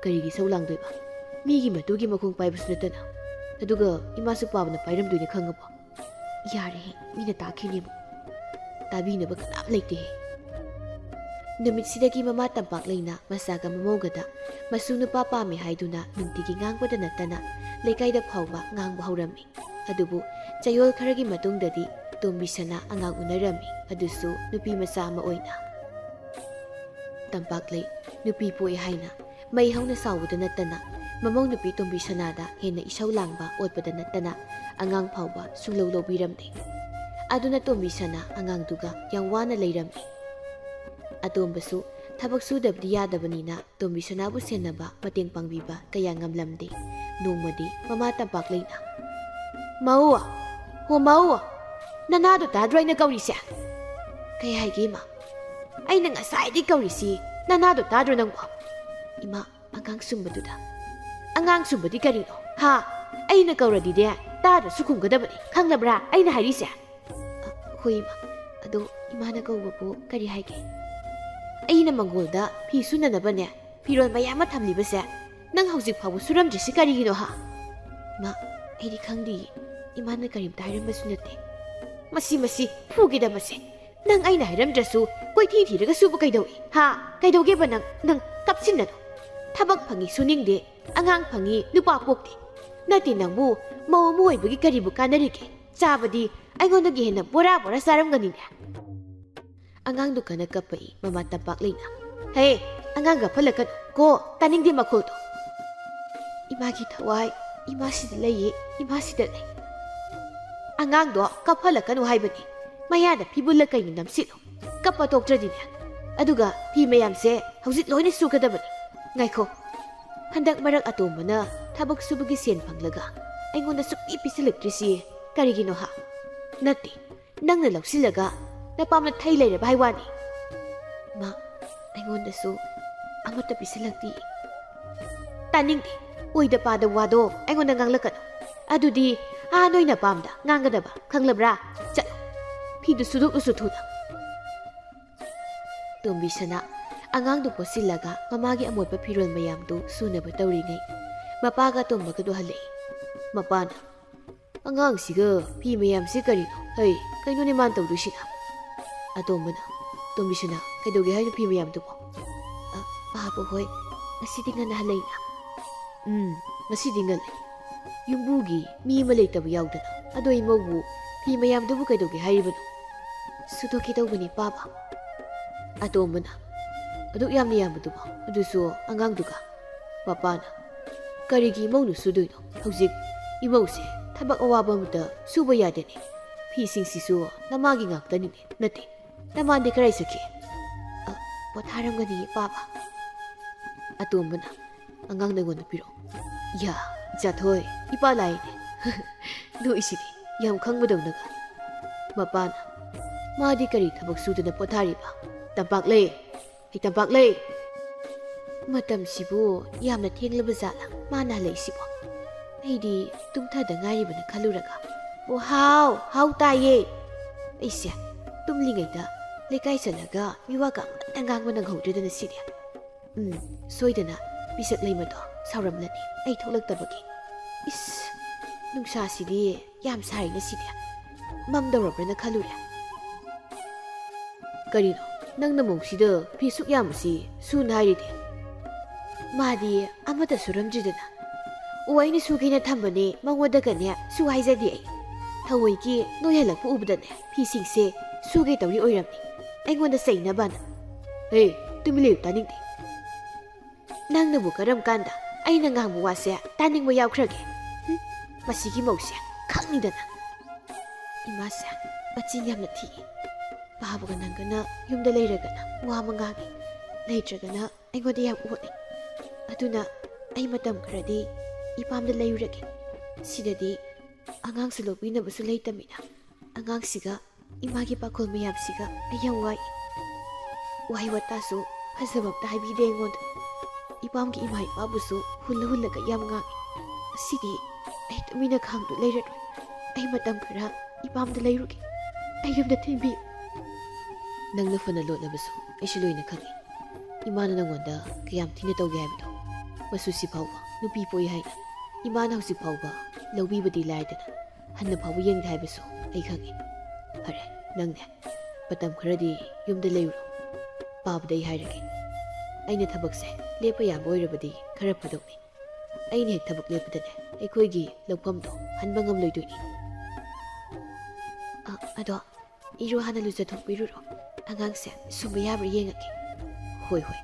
"ꯀꯔꯤꯒꯤ ꯏꯁꯧ ꯂꯥꯡꯗꯣꯏꯕ? ꯃꯤꯒꯤ ꯃꯇꯨꯒꯤ ꯃꯈꯣꯡ ꯄꯥꯏꯕꯁꯨ ꯅꯠꯇꯅ꯫ ꯑꯗꯨꯒ ꯏꯃꯥꯁꯨ ꯄꯥꯝꯅ ꯄꯥꯏꯔꯝꯗꯣꯏꯅꯤ, ꯈꯪꯉꯕꯣ?" "ꯌꯥꯔꯦꯍꯦ, ꯃꯤꯅ ꯇꯥꯈꯤꯅꯦꯕ꯫" "ꯇꯥꯕꯤꯅꯕ ꯀꯅꯥꯝ ꯂꯩꯇꯦꯍꯦ꯫" ꯅꯨꯃꯤꯠꯁꯤꯗꯒꯤ ꯃꯃꯥ ꯇꯝꯄꯥꯛꯂꯩꯅ ꯃꯆꯥꯒ ꯃꯃꯧꯒꯗ ꯃꯁꯨ ꯅꯨꯄꯥ ꯄꯥꯝꯃꯦ ꯍꯥꯏꯗꯨꯅ ꯅꯨꯡꯇꯤꯒꯤ ꯉꯥꯡꯕꯗ ꯅꯠꯇꯅ ꯂꯩꯀꯥꯏꯗ ꯐꯥꯎꯕ ꯉꯥꯡꯕ ꯍꯧꯔꯝꯃꯤ꯫ ꯑꯗꯨꯕꯨ ꯆꯌꯣꯜ ꯈꯔꯒꯤ ꯃꯇꯨꯡꯗꯗꯤ ꯇꯣꯝꯕꯤ ꯁꯅꯥ ꯑꯉꯥꯡ ꯎꯅꯔꯝꯃꯤ, ꯑꯗꯨꯁꯨ ꯅꯨꯄꯤ ꯃꯆꯥ ꯑꯃ ꯑꯣꯏꯅ꯫ ꯇꯝꯄꯥꯛꯂꯩ ꯅꯨꯄꯤ ꯄꯣꯛꯑꯦ ꯍꯥꯏꯅ ꯃꯩ ꯍꯧꯅ ꯁꯥꯎꯕꯗ ꯅꯠꯇꯅ, ꯃꯃꯧ ꯅꯨꯄꯤ ꯇꯣꯝꯕꯤ ꯁꯅꯥꯗ ꯍꯦꯟꯅ ꯏꯁꯧ ꯂꯥꯡꯕ ꯑꯣꯠꯄꯗ ꯅꯠꯇꯅ ꯑꯉꯥꯡ ꯐꯥꯎꯕ ꯁꯨꯡꯂꯧ ꯂꯧꯕꯤꯔꯝꯗꯦ꯫ ꯑꯗꯨꯅ ꯇꯣꯝꯕꯤ ꯁꯅꯥ ꯑꯉꯥꯡꯗꯨꯒ ꯌꯥꯝ ꯋꯥꯅ ꯂꯩꯔꯝꯃꯤ꯫ ꯑꯇꯣꯝꯕꯁꯨ ꯊꯕꯛ ꯁꯨꯗꯕꯗꯤ ꯌꯥꯗꯕꯅꯤꯅ ꯇꯣꯝꯕꯤ ꯁꯅꯥꯕꯨ ꯁꯦꯟꯅꯕ, ꯃꯇꯦꯡ ꯄꯥꯡꯕꯤꯕ ꯀꯌꯥ ꯉꯝꯂꯝꯗꯦ꯫ ꯅꯣꯡꯃꯗꯤ ꯃꯃꯥ ꯇꯝꯄꯥꯛꯂꯩꯅ, "ꯃꯧ! ꯍꯣ ꯃꯧ! ꯅꯅꯥꯗꯣ ꯇꯥꯗ꯭ꯔꯣ ꯑꯩꯅ ꯀꯧꯔꯤꯁꯦ?" "ꯀꯩ ꯍꯥꯏꯒꯦ, ꯏꯃꯥ?" "ꯑꯩꯅ ꯉꯁꯥꯏꯗꯩ ꯀꯧꯔꯤꯁꯤ ꯅꯅꯥꯗꯣ ꯇꯥꯗ꯭ꯔꯣ ꯅꯪꯕꯣ?" "ꯏꯃꯥ, ꯑꯉꯥꯡ ꯁꯨꯝꯕꯗꯨꯗ꯫" "ꯑꯉꯥꯡ ꯁꯨꯝꯕꯗꯤ ꯀꯔꯤꯅꯣ? ꯍꯥ? ꯑꯩꯅ ꯀꯧꯔꯗꯤꯅꯦ, ꯇꯥꯗ꯭ꯔꯁꯨ ꯈꯨꯝꯒꯗꯕꯅꯤ꯫ ꯈꯪꯂꯕ꯭ꯔꯥ ꯑꯩꯅ ꯍꯥꯏꯔꯤꯁꯦ?" "ꯑ, ꯍꯣꯏ, ꯏꯃꯥ꯫ ꯑꯗꯣ ꯏꯃꯥꯅ ꯀꯧꯕꯕꯨ ꯀꯔꯤ ꯍꯥꯏꯒꯦ?" "ꯑꯩꯅ ꯃꯪꯒꯣꯜꯗ ꯐꯤ ꯁꯨꯅꯅꯕꯅꯦ, ꯐꯤꯔꯣꯜ ꯃꯌꯥꯝ ꯑꯃ ꯊꯝꯂꯤꯕꯁꯦ, ꯅꯪ ꯍꯧꯖꯤꯛ ꯐꯥꯎꯕ ꯁꯨꯔꯝꯗ꯭ꯔꯤꯁꯤ ꯀꯔꯤꯒꯤꯅꯣ, ꯍꯥ?" "ꯏꯃꯥ, ꯑꯩꯗꯤ ꯈꯪꯗꯤꯌꯦ꯫ ꯏꯃꯥꯅ ꯀꯔꯤꯝꯇ ꯍꯥꯏꯔꯝꯕꯁꯨ ꯅꯠꯇꯦ꯫" "ꯃꯁꯤ, ꯃꯁꯤ, ꯐꯨꯒꯦꯗ ꯃꯁꯦ꯫ ꯅꯪ ꯑꯩꯅ ꯍꯥꯏꯔꯝꯗ꯭ꯔꯁꯨ ꯀꯣꯏꯊꯤ ꯊꯤꯔꯒ ꯁꯨꯕ ꯀꯩꯗꯧꯏ, ꯍꯥ? ꯀꯩꯗꯧꯒꯦꯕ ꯅꯪ? ꯅꯪ ꯀꯞꯁꯤꯟꯅꯅꯨ꯫ ꯊꯕꯛ ꯐꯪꯉꯤ ꯁꯨꯅꯤꯡꯗꯦ, ꯑꯉꯥꯡ ꯐꯪꯉꯤ ꯅꯨꯄꯥ ꯄꯣꯛꯇꯦ꯫ ꯅꯠꯇꯦ, ꯅꯪꯕꯨ ꯃꯧ ꯑꯃ ꯑꯣꯏꯕꯒꯤ ꯀꯔꯤꯕꯨ ꯀꯥꯟꯅꯔꯤꯒꯦ? ꯆꯥꯕꯗꯤ ꯑꯩꯉꯣꯟꯗꯒꯤ ꯍꯦꯟꯅ ꯕꯣꯔꯥ ꯕꯣꯔꯥ ꯆꯥꯔꯝꯒꯅꯤꯅꯦ꯫" ꯑꯉꯥꯡꯗꯨ ꯀꯟꯅ ꯀꯞꯄꯛꯏ ꯃꯃꯥ ꯇꯝꯄꯥꯛꯂꯩꯅ꯫ "ꯍꯦ, ꯑꯉꯥꯡ ꯀꯞꯍꯜꯂꯛꯀꯅꯨ ꯀꯣ, ꯇꯥꯅꯤꯡꯗꯦ ꯃꯈꯣꯜꯗꯣ꯫ ꯏꯃꯥꯒꯤ ꯊꯋꯥꯏ ꯏꯃꯥꯁꯤꯗ ꯂꯩꯌꯦ, ꯏꯃꯥꯁꯤꯗ ꯂꯩ꯫" "ꯑꯉꯥꯡꯗꯣ ꯀꯞꯍꯜꯂꯛꯀꯅꯨ ꯍꯥꯏꯕꯅꯤ꯫ ꯃꯌꯥꯗ ꯐꯤꯕꯨꯜꯂ ꯀꯩꯅꯣ ꯅꯝꯁꯤꯜꯂꯣ꯫ ꯀꯞꯄ ꯇꯣꯛꯇ꯭ꯔꯗꯤꯅꯦ꯫ ꯑꯗꯨꯒ ꯐꯤ ꯃꯌꯥꯝꯁꯦ ꯍꯧꯖꯤꯛ ꯂꯣꯏꯅ ꯁꯨꯒꯗꯕꯅꯤ꯫ ꯉꯥꯏꯈꯣ꯫ ꯍꯟꯗꯛ ꯃꯔꯛ ꯑꯇꯣꯝꯕꯅ ꯊꯕꯛ ꯁꯨꯕꯒꯤ ꯁꯦꯟ ꯐꯪꯂꯒ ꯑꯩꯉꯣꯟꯗ ꯁꯨꯛꯄꯤ ꯄꯤꯁꯤꯜꯂꯛꯇ꯭ꯔꯤꯁꯤ ꯀꯔꯤꯒꯤꯅꯣ, ꯍꯥ? ꯅꯠꯇꯦ, ꯅꯪꯅ ꯂꯧꯁꯤꯜꯂꯒ ꯅꯄꯥꯝꯅ ꯊꯩ ꯂꯩꯔꯕ ꯍꯥꯏ ꯋꯥꯅꯤ꯫ ꯃꯥ ꯑꯩꯉꯣꯟꯗꯁꯨ ꯑꯃꯠꯇ ꯄꯤꯁꯤꯜꯂꯛꯇꯦ꯫ ꯇꯥꯅꯤꯡꯗꯦ꯫ ꯑꯣꯏꯗ ꯄꯥꯗ ꯋꯥꯗꯣ ꯑꯩꯉꯣꯟꯗ ꯉꯥꯡꯂꯛꯀꯅꯨ꯫ ꯑꯗꯨꯗꯤ ꯑꯥ ꯅꯣꯏ ꯅꯄꯥꯝꯗ ꯉꯥꯡꯒꯗꯕ, ꯈꯪꯂꯕ꯭ꯔꯥ? ꯆꯠꯂꯣ꯫ ꯐꯤꯗꯨ ꯁꯨꯗꯣꯛꯂꯨꯁꯨ ꯊꯨꯅ꯫ ꯇꯣꯝꯕꯤꯁꯅꯥ ꯑꯉꯥꯡꯗꯨ ꯄꯣꯠꯁꯤꯜꯂꯒ ꯃꯃꯥꯒꯤ ꯑꯃꯣꯠꯄ ꯐꯤꯔꯣꯜ ꯃꯌꯥꯝꯗꯨ ꯁꯨꯅꯕ ꯇꯧꯔꯤꯉꯩ ꯃꯄꯥꯒ ꯑꯇꯣꯝꯕꯒꯗꯨ ꯍꯜꯂꯛꯏ꯫ ꯃꯄꯥꯅ, "ꯑꯉꯥꯡꯁꯤꯒ ꯐꯤ ꯃꯌꯥꯝꯁꯤ ꯀꯔꯤꯅꯣ? ꯍꯩ, ꯀꯩꯅꯣꯅꯦ ꯃꯥꯅ ꯇꯧꯗꯣꯏꯁꯤꯅ?" ꯑꯇꯣꯝꯕꯅ, "ꯇꯣꯝꯕꯤꯁꯅꯥ, ꯀꯩꯗꯧꯒꯦ ꯍꯥꯏꯅꯣ ꯐꯤ ꯃꯌꯥꯝꯗꯨꯕꯣ?" "ꯑ, ꯄꯥꯕ ꯍꯣꯏ, ꯉꯁꯤꯗꯤ ꯉꯟꯅ ꯍꯜꯂꯛꯏꯅ?" "ꯎꯝ, ꯉꯁꯤꯗꯤ ꯉꯜꯂꯦ꯫ ꯌꯨꯝꯕꯨꯒꯤ ꯃꯤ ꯑꯃ ꯂꯩꯇꯕ ꯌꯥꯎꯗꯅ꯫ ꯑꯗꯣ ꯏꯃꯧꯕꯨ ꯐꯤ ꯃꯌꯥꯝꯗꯨꯕꯨ ꯀꯩꯗꯧꯒꯦ ꯍꯥꯏꯔꯤꯕꯅꯣ?" "ꯁꯨꯗꯣꯛꯀꯦ ꯇꯧꯕꯅꯤ, ꯄꯥꯕ꯫" ꯑꯇꯣꯝꯕꯅ, "ꯑꯗꯨꯛ ꯌꯥꯝꯅ ꯌꯥꯝꯕꯗꯨꯕꯨ? ꯑꯗꯨꯁꯨ ꯑꯉꯥꯡꯗꯨꯒ?" ꯃꯄꯥꯅ, "ꯀꯔꯤꯒꯤ ꯏꯃꯧꯅ ꯁꯨꯗꯣꯏꯅꯣ? ꯍꯧꯖꯤꯛ ꯏꯃꯧꯁꯦ ꯊꯕꯛ ꯑꯋꯥꯕ ꯑꯃꯇ ꯁꯨꯕ ꯌꯥꯗꯦꯅꯦ꯫ ꯐꯤꯁꯤꯡꯁꯤꯁꯨ ꯅꯃꯥꯒꯤ ꯉꯥꯛꯇꯅꯤꯅꯦ, ꯅꯠꯇꯦ? ꯅꯃꯥꯗꯤ ꯀꯔꯥꯏ ꯆꯠꯈꯤ?" "ꯑ, ꯄꯣꯊꯥꯔꯝꯒꯅꯤ, ꯄꯥꯕ꯫" ꯑꯇꯣꯝꯕꯅ, "ꯑꯉꯥꯡ ꯅꯪꯉꯣꯟꯗ ꯄꯤꯔꯛꯑꯣ꯫" "ꯌꯥ, ꯏꯆꯥꯊꯣꯏ, ꯏꯄꯥ ꯂꯥꯛꯏꯅꯦ꯫" ꯅꯣꯛꯏꯁꯤꯗꯤ, ꯌꯥꯝ ꯈꯪꯕꯗꯧꯅꯒ꯫ ꯃꯄꯥꯅ, "ꯃꯥꯗꯤ ꯀꯔꯤ ꯊꯕꯛ ꯁꯨꯗꯅ ꯄꯣꯊꯥꯔꯤꯕ? ꯇꯝꯄꯥꯛꯂꯩ, ꯑꯩ ꯇꯝꯄꯥꯛꯂꯩ!" ꯃꯇꯝꯁꯤꯕꯨ ꯌꯥꯝꯅ ꯊꯦꯡꯂꯕ ꯖꯥꯠꯂ ꯃꯥꯅ ꯍꯜꯂꯛꯏꯁꯤꯕꯣ? ꯑꯩꯗꯤ ꯇꯨꯝꯊꯗ ꯉꯥꯏꯔꯤꯕꯅ ꯈꯜꯂꯨꯔꯒ꯫ "ꯑꯣ, ꯍꯥꯎ, ꯍꯥꯎ, ꯇꯥꯏꯌꯦ꯫" ꯑꯩꯁꯦ ꯇꯨꯝꯂꯤꯉꯩꯗ ꯂꯩꯀꯥꯏ ꯆꯠꯂꯒ ꯃꯤꯋꯥꯒ ꯑꯃꯠꯇ ꯉꯥꯡꯕ ꯅꯪꯍꯧꯗ꯭ꯔꯦꯗꯅ ꯁꯤꯗꯤ꯫ ꯎꯝ, ꯁꯣꯏꯗꯅ ꯄꯤꯁꯛ ꯂꯩꯃꯗꯣ ꯁꯥꯎꯔꯝꯂꯅꯤ ꯑꯩ ꯊꯣꯛꯂꯛꯇꯕꯒꯤ꯫ ꯏꯁ, ꯅꯨꯡꯁꯥꯁꯤꯗꯤ ꯌꯥꯝ ꯁꯥꯏ ꯉꯁꯤꯗꯤ꯫ ꯃꯝꯗꯧꯔꯕ꯭ꯔꯅ ꯈꯜꯂꯨꯔꯦ꯫ "ꯀꯔꯤꯅꯣ, ꯅꯪꯅ ꯃꯧꯁꯤꯗ ꯐꯤ ꯁꯨꯛ ꯌꯥꯝꯕꯁꯤ ꯁꯨꯅ ꯍꯥꯏꯔꯤꯗꯤ?" "ꯃꯥꯗꯤ ꯑꯃꯠꯇ ꯁꯨꯔꯝꯗ꯭ꯔꯤꯗꯅ꯫" "ꯑꯣ, ꯑꯩꯅ ꯁꯨꯒꯦꯅ ꯊꯝꯕꯅꯦ, ꯃꯉꯣꯟꯗꯒꯅꯦ ꯁꯨ ꯍꯥꯏꯖꯗꯦ ꯑꯩ꯫ ꯊꯑꯣꯏꯒꯤ ꯅꯣꯏ ꯍꯜꯂꯛꯄ ꯎꯕꯗꯅꯦ ꯐꯤꯁꯤꯡꯁꯦ ꯁꯨꯒꯦ ꯇꯧꯔꯤ ꯑꯣꯏꯔꯝꯅꯤ, ꯑꯩꯉꯣꯟꯗ ꯆꯩꯅꯕꯅ꯫" "ꯍꯦ, ꯇꯨꯃꯤꯟ ꯂꯩꯌꯨ, ꯇꯥꯅꯤꯡꯗꯦ꯫ ꯅꯪꯅꯕꯨ ꯀꯔꯝ ꯀꯥꯟꯗ ꯑꯩꯅ ꯉꯥꯡꯕ ꯋꯥꯁꯦ ꯇꯥꯅꯤꯡꯕ ꯌꯥꯎꯈ꯭ꯔꯒꯦ? ꯍꯨꯝ, ꯃꯁꯤꯒꯤ ꯃꯧꯁꯦ ꯈꯪꯅꯤꯗꯅ꯫" ꯏꯃꯥꯁꯦ ꯃꯆꯤꯟ ꯌꯥꯝꯅ ꯊꯤ꯫ ꯄꯥꯕꯒ ꯅꯪꯒꯅ ꯌꯨꯝꯗ ꯂꯩꯔꯒꯅ ꯋꯥ ꯑꯃ ꯉꯥꯡꯉꯤ, ꯂꯩꯇ꯭ꯔꯒꯅ ꯑꯩꯉꯣꯟꯗ ꯌꯥꯝ ꯑꯣꯠꯂꯤ꯫ ꯑꯗꯨꯅ ꯑꯩ ꯃꯇꯝ ꯈꯔꯗꯤ ꯏꯄꯥꯝꯗ ꯂꯩꯔꯨꯔꯒꯦ꯫ ꯁꯤꯗꯗꯤ ꯑꯉꯥꯡꯁꯨ ꯂꯧꯕꯤꯅꯕꯁꯨ ꯂꯩꯇꯃꯤꯅ ꯑꯉꯥꯡꯁꯤꯒ ꯏꯃꯥꯒꯤ ꯄꯥꯈꯣꯜ ꯃꯌꯥꯝꯁꯤꯒ ꯑꯩ ꯌꯥꯝ ꯋꯥꯏ꯫ ꯋꯥꯍꯩ ꯋꯥꯇꯥꯁꯨ ꯐꯖꯕ ꯑꯝꯇ ꯍꯥꯏꯕꯤꯗꯦ ꯑꯩꯉꯣꯟꯗ꯫ ꯏꯄꯥꯝꯒꯤ ꯏꯃꯥ ꯏꯄꯥꯕꯨꯁꯨ ꯍꯨꯜꯂ ꯍꯨꯜꯂꯒ ꯌꯥꯝ ꯉꯥꯡꯉꯤ꯫ ꯉꯁꯤꯗꯤ ꯑꯩ ꯇꯨꯃꯤꯟꯅ ꯈꯥꯡꯗꯨ ꯂꯩꯔꯔꯣꯏ꯫ ꯑꯩ ꯃꯇꯝ ꯈꯔ ꯏꯄꯥꯝꯗ ꯂꯩꯔꯨꯒꯦ꯫ ꯑꯩ ꯌꯨꯝꯗ ꯊꯤꯟꯕꯤꯌꯨ꯫ ꯅꯪꯅ ꯐꯅ ꯂꯣꯠꯂꯕꯁꯨ ꯑꯩꯁꯨ ꯂꯣꯏꯅ ꯈꯪꯏ꯫ ꯏꯃꯥꯅ ꯅꯪꯉꯣꯟꯗ ꯀꯌꯥꯝ ꯊꯤꯅ ꯇꯧꯒꯦ ꯍꯥꯏꯕꯗꯣ꯫ ꯃꯁꯨꯁꯤ ꯐꯥꯎꯕ ꯅꯨꯄꯤ ꯄꯣꯛꯏ ꯍꯥꯏꯅ ꯏꯃꯥꯅ ꯍꯧꯖꯤꯛ ꯐꯥꯎꯕ ꯂꯧꯕꯤꯕꯗꯤ ꯂꯥꯏꯗꯅ ꯍꯟꯅ ꯐꯥꯎꯕ ꯌꯦꯡꯗꯦ ꯍꯥꯏꯕꯁꯨ ꯑꯩ ꯈꯪꯏ꯫ ꯐꯔꯦ, ꯅꯪꯅꯦ ꯃꯇꯝ ꯈꯔꯗꯤ ꯌꯨꯝꯗ ꯂꯩꯔꯨꯔꯣ꯫ ꯄꯥꯕꯗ ꯑꯩ ꯍꯥꯏꯔꯒꯦ꯫ ꯑꯩꯅ ꯊꯕꯛꯁꯦ ꯂꯦꯞꯄ ꯌꯥꯕ ꯑꯣꯏꯔꯕꯗꯤ ꯈꯔ ꯐꯗꯧꯅꯤ꯫ ꯑꯩꯅ ꯍꯦꯛ ꯊꯕꯛ ꯂꯦꯞꯄꯗꯅꯦ ꯑꯩꯈꯣꯏꯒꯤ ꯂꯧꯐꯝꯗꯣ ꯍꯟꯕ ꯉꯝꯂꯣꯏꯗꯣꯏꯅꯤ꯫ ꯑ, ꯑꯗꯣ ꯏꯔꯨ ꯍꯥꯟꯅ ꯂꯨꯖꯊꯣꯛꯄꯤꯔꯨꯔꯣ꯫ ꯑꯉꯥꯡꯁꯦ ꯁꯨꯝꯕ ꯌꯥꯕ꯭ꯔꯥ ꯌꯦꯡꯉꯒꯦ꯫ ꯍꯣꯏ, ꯍꯣꯏ꯫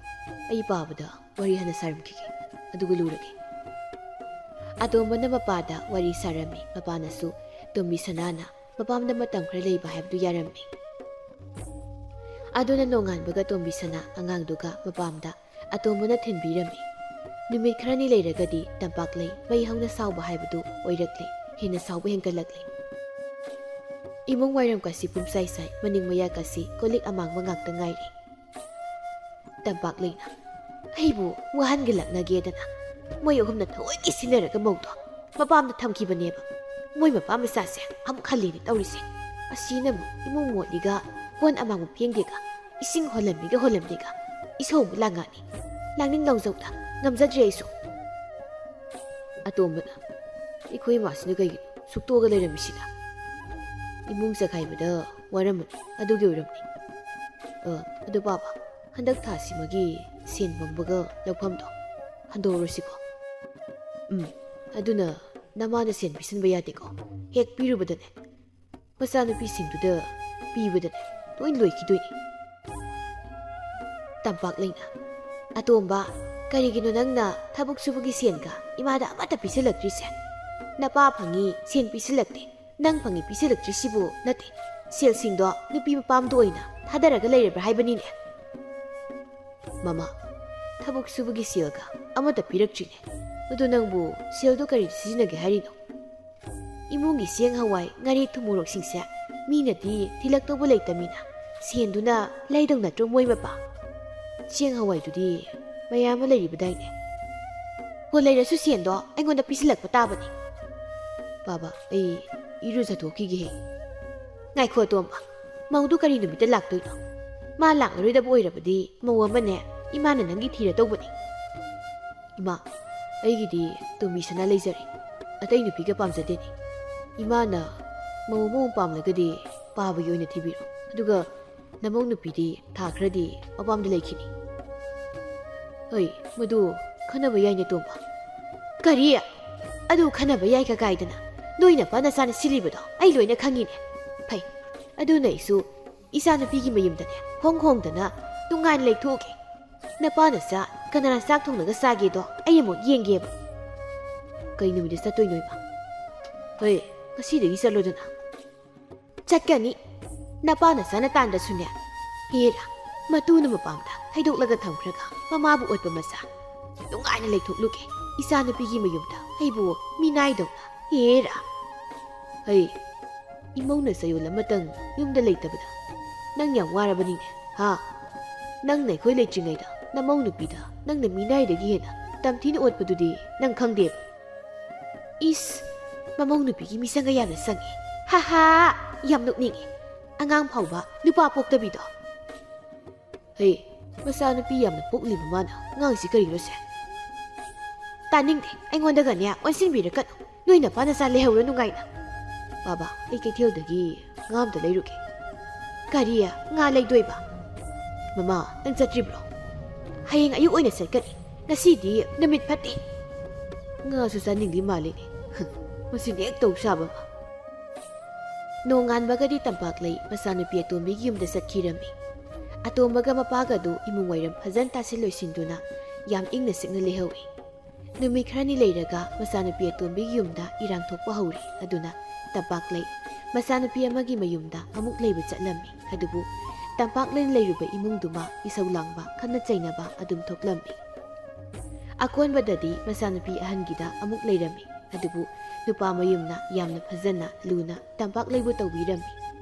ꯑꯩ ꯄꯥꯕꯗ ꯋꯥꯔꯤ ꯍꯥꯟꯅ ꯁꯥꯔꯝꯈꯤꯒꯦ꯫ ꯑꯗꯨꯒ ꯂꯨꯔꯒꯦ꯫ ꯑꯇꯣꯝꯕꯅ ꯃꯄꯥꯗ ꯋꯥꯔꯤ ꯁꯥꯔꯝꯃꯤ꯫ ꯃꯄꯥꯅꯁꯨ ꯇꯣꯝꯕꯤ ꯁꯅꯥꯅ ꯃꯄꯥꯝꯗ ꯃꯇꯝ ꯈꯔ ꯂꯩꯕ ꯍꯥꯏꯕꯗꯨ ꯌꯥꯔꯝꯃꯤ꯫ ꯑꯗꯨꯅ ꯅꯣꯡꯉꯥꯟꯕꯒ ꯇꯣꯝꯕꯤ ꯁꯅꯥ ꯑꯉꯥꯡꯗꯨꯒ ꯃꯄꯥꯝꯗ ꯑꯇꯣꯝꯕꯅ ꯊꯤꯟꯕꯤꯔꯝꯃꯤ꯫ ꯅꯨꯃꯤꯠ ꯈꯔꯅꯤ ꯂꯩꯔꯒꯗꯤ ꯇꯝꯄꯥꯛꯂꯩ ꯃꯩ ꯍꯧꯅ ꯁꯥꯎꯕ ꯍꯥꯏꯕꯗꯨ ꯑꯣꯏꯔꯛꯂꯦ꯫ ꯍꯦꯟꯅ ꯁꯥꯎꯕ ꯍꯦꯟꯒꯠꯂꯛꯂꯦ꯫ ꯏꯃꯨꯡ ꯋꯥꯏꯔꯝ ꯀꯥꯁꯤ ꯄꯨꯝꯁꯥꯏ ꯁꯥꯏ, ꯃꯅꯤꯡ ꯃꯌꯥ ꯀꯥꯁꯤ ꯀꯣꯜꯂꯤꯛ ꯑꯃꯥꯡꯕ ꯉꯥꯛꯇ ꯉꯥꯏꯔꯦ꯫ ꯇꯝꯄꯥꯛꯂꯩꯅ ꯑꯩꯕꯨ ꯋꯥꯍꯟꯒ ꯂꯛꯅꯒꯦꯗꯅ ꯃꯣꯏ ꯑꯍꯨꯝꯅ ꯊꯑꯣꯏꯒꯤ ꯁꯤꯟꯅꯔꯒ ꯃꯧꯗꯣ ꯃꯄꯥꯝꯗ ꯊꯝꯈꯤꯕꯅꯦꯕ꯫ ꯃꯣꯏ ꯃꯄꯥ ꯃꯆꯥꯁꯦ ꯑꯃꯨꯛ ꯈꯜꯂꯤꯅꯦ ꯇꯧꯔꯤꯁꯦ꯫ ꯑꯁꯤꯅꯕꯨ ꯏꯃꯨꯡ ꯃꯣꯠꯂꯤꯒ, ꯀꯣꯟ ꯑꯃꯥꯡꯕ ꯐꯦꯡꯗꯦꯒ, ꯏꯁꯤꯡ ꯍꯣꯜꯂꯝꯃꯤꯒ ꯍꯣꯜꯂꯝꯗꯦꯒ, ꯏꯁꯧ ꯑꯃꯨꯛ ꯂꯥꯡꯉꯛꯑꯅꯤ꯫ ꯂꯥꯡꯅꯤꯡ ꯂꯥꯎꯖꯧꯗ ꯉꯝꯖꯗ꯭ꯔꯦ ꯑꯩꯁꯨ꯫ ꯑꯇꯣꯝꯕꯅ ꯑꯩꯈꯣꯏ ꯏꯃꯥꯁꯤꯅ ꯀꯩꯒꯤꯅꯣ ꯁꯨꯛꯇꯣꯛꯑꯒ ꯂꯩꯔꯝꯃꯤꯁꯤꯅ? ꯏꯃꯨꯡ ꯆꯈꯥꯏꯕꯗ ꯋꯥꯔꯝꯃꯅꯤ, ꯑꯗꯨꯒꯤ ꯑꯣꯏꯔꯝꯅꯤ꯫ ꯑ, ꯑꯗꯨ ꯄꯥꯕ, ꯍꯟꯗꯛ ꯊꯥꯁꯤꯃꯒꯤ ꯁꯦꯟ ꯄꯪꯕꯒ ꯂꯧꯐꯝꯗꯣ ꯍꯟꯗꯣꯛꯑꯔꯣꯏꯁꯤꯀꯣ꯫ ꯎꯝ, ꯑꯗꯨꯅ ꯅꯃꯥꯅ ꯁꯦꯟ ꯄꯤꯁꯤꯟꯕ ꯌꯥꯗꯦꯀꯣ꯫ ꯍꯦꯛ ꯄꯤꯔꯨꯕꯗꯅꯦ ꯃꯆꯥꯅꯨꯄꯤꯁꯤꯡꯗꯨꯗ ꯄꯤꯕꯗꯅꯦ ꯂꯣꯏ ꯂꯣꯏꯈꯤꯗꯣꯏꯅꯤ꯫ ꯇꯝꯄꯥꯛꯂꯩꯅ ꯑꯇꯣꯝꯕ, ꯀꯔꯤꯒꯤꯅꯣ ꯅꯪꯅ ꯊꯕꯛ ꯁꯨꯕꯒꯤ ꯁꯦꯟꯒ ꯏꯃꯥꯗ ꯑꯃꯠꯇ ꯄꯤꯁꯤꯜꯂꯛꯇ꯭ꯔꯤꯁꯦ? ꯅꯄꯥ ꯐꯪꯉꯤ, ꯁꯦꯟ ꯄꯤꯁꯤꯜꯂꯛꯇꯦ꯫ ꯅꯪ ꯐꯪꯉꯤ ꯄꯤꯁꯤꯜꯂꯛꯇ꯭ꯔꯤꯁꯤꯕꯨ ꯅꯠꯇꯦ, ꯁꯦꯜꯁꯤꯡꯗꯣ ꯅꯨꯄꯤ ꯃꯄꯥꯝꯗ ꯑꯣꯏꯅ ꯊꯥꯗꯔꯒ ꯂꯩꯔꯕ꯭ꯔꯥ ꯍꯥꯏꯕꯅꯤꯅꯦ꯫ ꯃꯃꯥ, ꯊꯕꯛ ꯁꯨꯕꯒꯤ ꯁꯦꯜꯒ ꯑꯃꯠꯇ ꯄꯤꯔꯛꯇ꯭ꯔꯤꯅꯦ꯫ ꯑꯗꯨ ꯅꯪꯕꯨ ꯁꯦꯜꯗꯣ ꯀꯔꯤꯗ ꯁꯤꯖꯤꯟꯅꯒꯦ ꯍꯥꯏꯔꯤꯅꯣ? ꯏꯃꯨꯡꯒꯤ ꯆꯦꯡ, ꯍꯋꯥꯏ, ꯉꯥꯔꯤ, ꯊꯨꯝ, ꯃꯣꯔꯣꯛꯁꯤꯡꯁꯦ ꯃꯤꯅꯗꯤ ꯊꯤꯜꯂꯛꯇꯧꯕ ꯂꯩꯇꯃꯤꯅ ꯁꯦꯟꯗꯨꯅ ꯂꯩꯗꯧ ꯅꯠꯇ꯭ꯔꯣ ꯃꯣꯏ ꯃꯄꯥ? ꯆꯦꯡ ꯍꯋꯥꯏꯗꯨꯗꯤ ꯃꯌꯥꯝ ꯑꯃ ꯂꯩꯔꯤꯕꯗꯥꯏꯅꯦ? ꯍꯣ, ꯂꯩꯔꯁꯨ ꯁꯦꯟꯗꯣ ꯑꯩꯉꯣꯟꯗ ꯄꯤꯁꯤꯜꯂꯛꯄ ꯇꯥꯕꯅꯤ꯫ ꯕꯥꯕꯥ, ꯑꯩ ꯏꯔꯨꯖꯊꯣꯛꯈꯤꯒꯦꯍꯦ꯫ ꯉꯥꯏꯈꯣ ꯑꯇꯣꯝꯕ, ꯃꯧꯗꯨ ꯀꯔꯤ ꯅꯨꯃꯤꯠꯇ ꯂꯥꯛꯇꯣꯏꯅꯣ? ꯃꯥ ꯂꯥꯛꯂꯔꯣꯏꯗꯕ ꯑꯣꯏꯔꯕꯗꯤ ꯃꯧ ꯑꯃꯅꯦ ꯏꯃꯥꯅ ꯅꯪꯒꯤ ꯊꯤꯔ ꯇꯧꯕꯅꯤ꯫ ꯏꯃꯥ, ꯑꯩꯒꯤꯗꯤ ꯇꯣꯝꯕꯤ ꯁꯅꯥ ꯂꯩꯖꯔꯦ꯫ ꯑꯇꯩ ꯅꯨꯄꯤꯒ ꯄꯥꯝꯖꯗꯦꯅꯦ꯫ ꯏꯃꯥꯅ ꯃꯧ ꯑꯃ ꯄꯥꯝꯂꯒꯗꯤ ꯄꯥꯕꯒꯤ ꯑꯣꯏꯅ ꯊꯤꯕꯤꯔꯣ꯫ ꯑꯗꯨꯒ ꯅꯃꯧ ꯅꯨꯄꯤꯗꯤ ꯊꯥ ꯈꯔꯗꯤ ꯃꯄꯥꯝꯗ ꯂꯩꯈꯤꯅꯤ꯫ ꯍꯣꯏ, ꯃꯗꯨ ꯈꯟꯅꯕ ꯌꯥꯏꯅꯦ ꯇꯣꯝꯕ꯫ ꯀꯔꯤ? ꯑꯗꯨ ꯈꯟꯅꯕ ꯌꯥꯏ ꯀꯀꯥꯏꯗꯅ? ꯅꯣꯏ ꯅꯄꯥ ꯅꯆꯥꯅ ꯁꯤꯜꯂꯤꯕꯗꯣ ꯑꯩ ꯂꯣꯏꯅ ꯈꯪꯉꯤꯅꯦ꯫ ꯐꯩ, ꯑꯗꯨꯅ ꯑꯩꯁꯨ ꯏꯆꯥꯅꯨꯄꯤꯒꯤ ꯃꯌꯨꯝꯗꯅꯦ ꯍꯣꯡ ꯍꯣꯡꯗꯅ ꯅꯨꯡꯉꯥꯏꯅ ꯂꯩꯊꯣꯛꯎꯒꯦ꯫ ꯅꯄꯥ ꯅꯆꯥ ꯀꯅꯥꯅ ꯆꯥꯛ ꯊꯣꯡꯂꯒ ꯆꯥꯒꯦꯗꯣ ꯑꯩ ꯑꯃꯨꯛ ꯌꯦꯡꯒꯦꯕ꯫ ꯀꯩ ꯅꯨꯃꯤꯠꯇ ꯆꯠꯇꯣꯏꯅꯣ ꯏꯃꯥ? ꯍꯣꯏ, ꯉꯁꯤꯗꯒꯤ ꯆꯠꯂꯣꯗꯅ꯫ ꯆꯠꯀꯅꯤ꯫ ꯅꯄꯥ ꯅꯆꯥꯅ ꯇꯥꯟꯗ꯭ꯔꯁꯨꯅꯦ꯫ ꯍꯦꯔꯥ, ꯃꯇꯨꯅ ꯃꯄꯥꯝꯗ ꯍꯩꯗꯣꯛꯂꯒ ꯊꯝꯈ꯭ꯔꯒ ꯃꯃꯥꯕꯨ ꯑꯣꯠꯄ ꯃꯆꯥ꯫ ꯅꯨꯡꯉꯥꯏꯅ ꯂꯩꯊꯣꯛꯂꯨꯒꯦ ꯏꯆꯥꯅꯨꯄꯤꯒꯤ ꯃꯌꯨꯝꯗ ꯑꯩꯕꯨ ꯃꯤꯅꯥꯏꯗꯧꯅ꯫ ꯍꯦꯔꯥ꯫ ꯍꯩ, ꯏꯃꯧꯅ ꯆꯌꯣꯜ ꯑꯃꯇꯪ ꯌꯨꯝꯗ ꯂꯩꯇꯕꯗ ꯅꯪ ꯌꯥꯝ ꯋꯥꯔꯕꯅꯤꯅꯦ, ꯍꯥ? ꯅꯪꯅ ꯑꯩꯈꯣꯏ ꯂꯩꯇ꯭ꯔꯤꯉꯩꯗ ꯅꯃꯧ ꯅꯨꯄꯤꯗ ꯅꯪꯅ ꯃꯤꯅꯥꯏꯗꯒꯤ ꯍꯦꯟꯅ ꯇꯝꯊꯤꯅ ꯑꯣꯠꯄꯗꯨꯗꯤ ꯅꯪ ꯈꯪꯗꯦꯕ꯫ ꯏꯁ, ꯃꯃꯧ ꯅꯨꯄꯤꯒꯤ ꯃꯤꯆꯪꯒ ꯌꯥꯝꯅ ꯆꯪꯉꯦ꯫ ꯍꯥ ꯍꯥ, ꯌꯥꯝ ꯅꯣꯛꯅꯤꯡꯉꯦ꯫ ꯑꯉꯥꯡ ꯐꯥꯎꯕ ꯅꯨꯄꯥ ꯄꯣꯛꯇꯕꯤꯗꯣ꯫ ꯍꯦ, ꯃꯆꯥꯅꯨꯄꯤ ꯌꯥꯝꯅ ꯄꯣꯛꯂꯤꯕ ꯃꯥꯅ ꯉꯥꯡꯉꯤꯁꯤ ꯀꯔꯤꯅꯣꯁꯦ? ꯇꯥꯅꯤꯡꯗꯦ, ꯑꯩꯉꯣꯟꯗꯒꯅꯦ ꯑꯣꯟꯁꯤꯟꯕꯤꯔꯛꯀꯅꯨ꯫ ꯅꯣꯏ ꯅꯄꯥ ꯅꯆꯥ ꯂꯩꯍꯧꯔꯣ ꯅꯨꯡꯉꯥꯏꯅ꯫ ꯕꯥꯕꯥ, ꯑꯩ ꯀꯩꯊꯦꯜꯗꯒꯤ ꯉꯥ ꯑꯝꯇ ꯂꯩꯔꯨꯒꯦ꯫ ꯀꯔꯤ? ꯉꯥ ꯂꯩꯗꯣꯏꯕ? ꯃꯃꯥ, ꯅꯪ ꯆꯠꯇ꯭ꯔꯤꯕ꯭ꯔꯣ? ꯍꯌꯦꯡ ꯑꯌꯨꯛ ꯑꯣꯏꯅ ꯆꯠꯀꯅꯤ꯫ ꯉꯁꯤꯗꯤ ꯅꯨꯃꯤꯠ ꯐꯠꯇꯦ꯫ ꯉꯥꯁꯨ ꯆꯥꯅꯤꯡꯗꯤ ꯃꯥꯜꯂꯤꯅꯦ꯫ ꯃꯁꯤꯅ ꯍꯦꯛ ꯇꯧ ꯁꯥꯕ ꯑꯃ꯫ ꯅꯣꯡꯉꯥꯟꯕꯒꯗꯤ ꯇꯝꯄꯥꯛꯂꯩ ꯃꯆꯥꯅꯨꯄꯤ ꯑꯇꯣꯝꯕꯤꯒꯤ ꯌꯨꯝꯗ ꯆꯠꯈꯤꯔꯝꯃꯤ꯫ ꯑꯇꯣꯝꯕꯒ ꯃꯄꯥꯒꯗꯨ ꯏꯃꯨꯡ ꯋꯥꯏꯔꯝ ꯐꯖꯅ ꯇꯥꯁꯤꯜ ꯂꯣꯏꯁꯤꯟꯗꯨꯅ ꯌꯥꯝ ꯏꯪꯅ ꯆꯤꯛꯅ ꯂꯩꯍꯧꯏ꯫ ꯅꯨꯃꯤꯠ ꯈꯔꯅꯤ ꯂꯩꯔꯒ ꯃꯆꯥꯅꯨꯄꯤ ꯑꯇꯣꯝꯕꯤꯒꯤ ꯌꯨꯝꯗ ꯏꯔꯥꯡ ꯊꯣꯛꯄ ꯍꯧꯔꯦ꯫ ꯑꯗꯨꯅ ꯇꯝꯄꯥꯛꯂꯩ ꯃꯆꯥꯅꯨꯄꯤ ꯑꯃꯒꯤ ꯃꯌꯨꯝꯗ ꯑꯃꯨꯛ ꯂꯩꯕ ꯆꯠꯂꯝꯃꯤ꯫ ꯑꯗꯨꯕꯨ ꯇꯝꯄꯥꯛꯂꯩꯅ ꯂꯩꯔꯨꯕ ꯏꯃꯨꯡꯗꯨꯃ ꯏꯁꯧ ꯂꯥꯡꯕ, ꯈꯠꯅ ꯆꯩꯅꯕ ꯑꯗꯨꯝ ꯊꯣꯛꯂꯝꯃꯤ꯫ ꯑꯀꯣꯟꯕꯗꯗꯤ ꯃꯆꯥꯅꯨꯄꯤ ꯑꯍꯟꯒꯤꯗ ꯑꯃꯨꯛ ꯂꯩꯔꯝꯃꯤ꯫ ꯑꯗꯨꯕꯨ ꯅꯨꯄꯥ ꯃꯌꯨꯝꯅ ꯌꯥꯝꯅ ꯐꯖꯅ ꯂꯨꯅ ꯇꯝꯄꯥꯛꯂꯩꯕꯨ ꯇꯧꯕꯤꯔꯝꯃꯤ꯫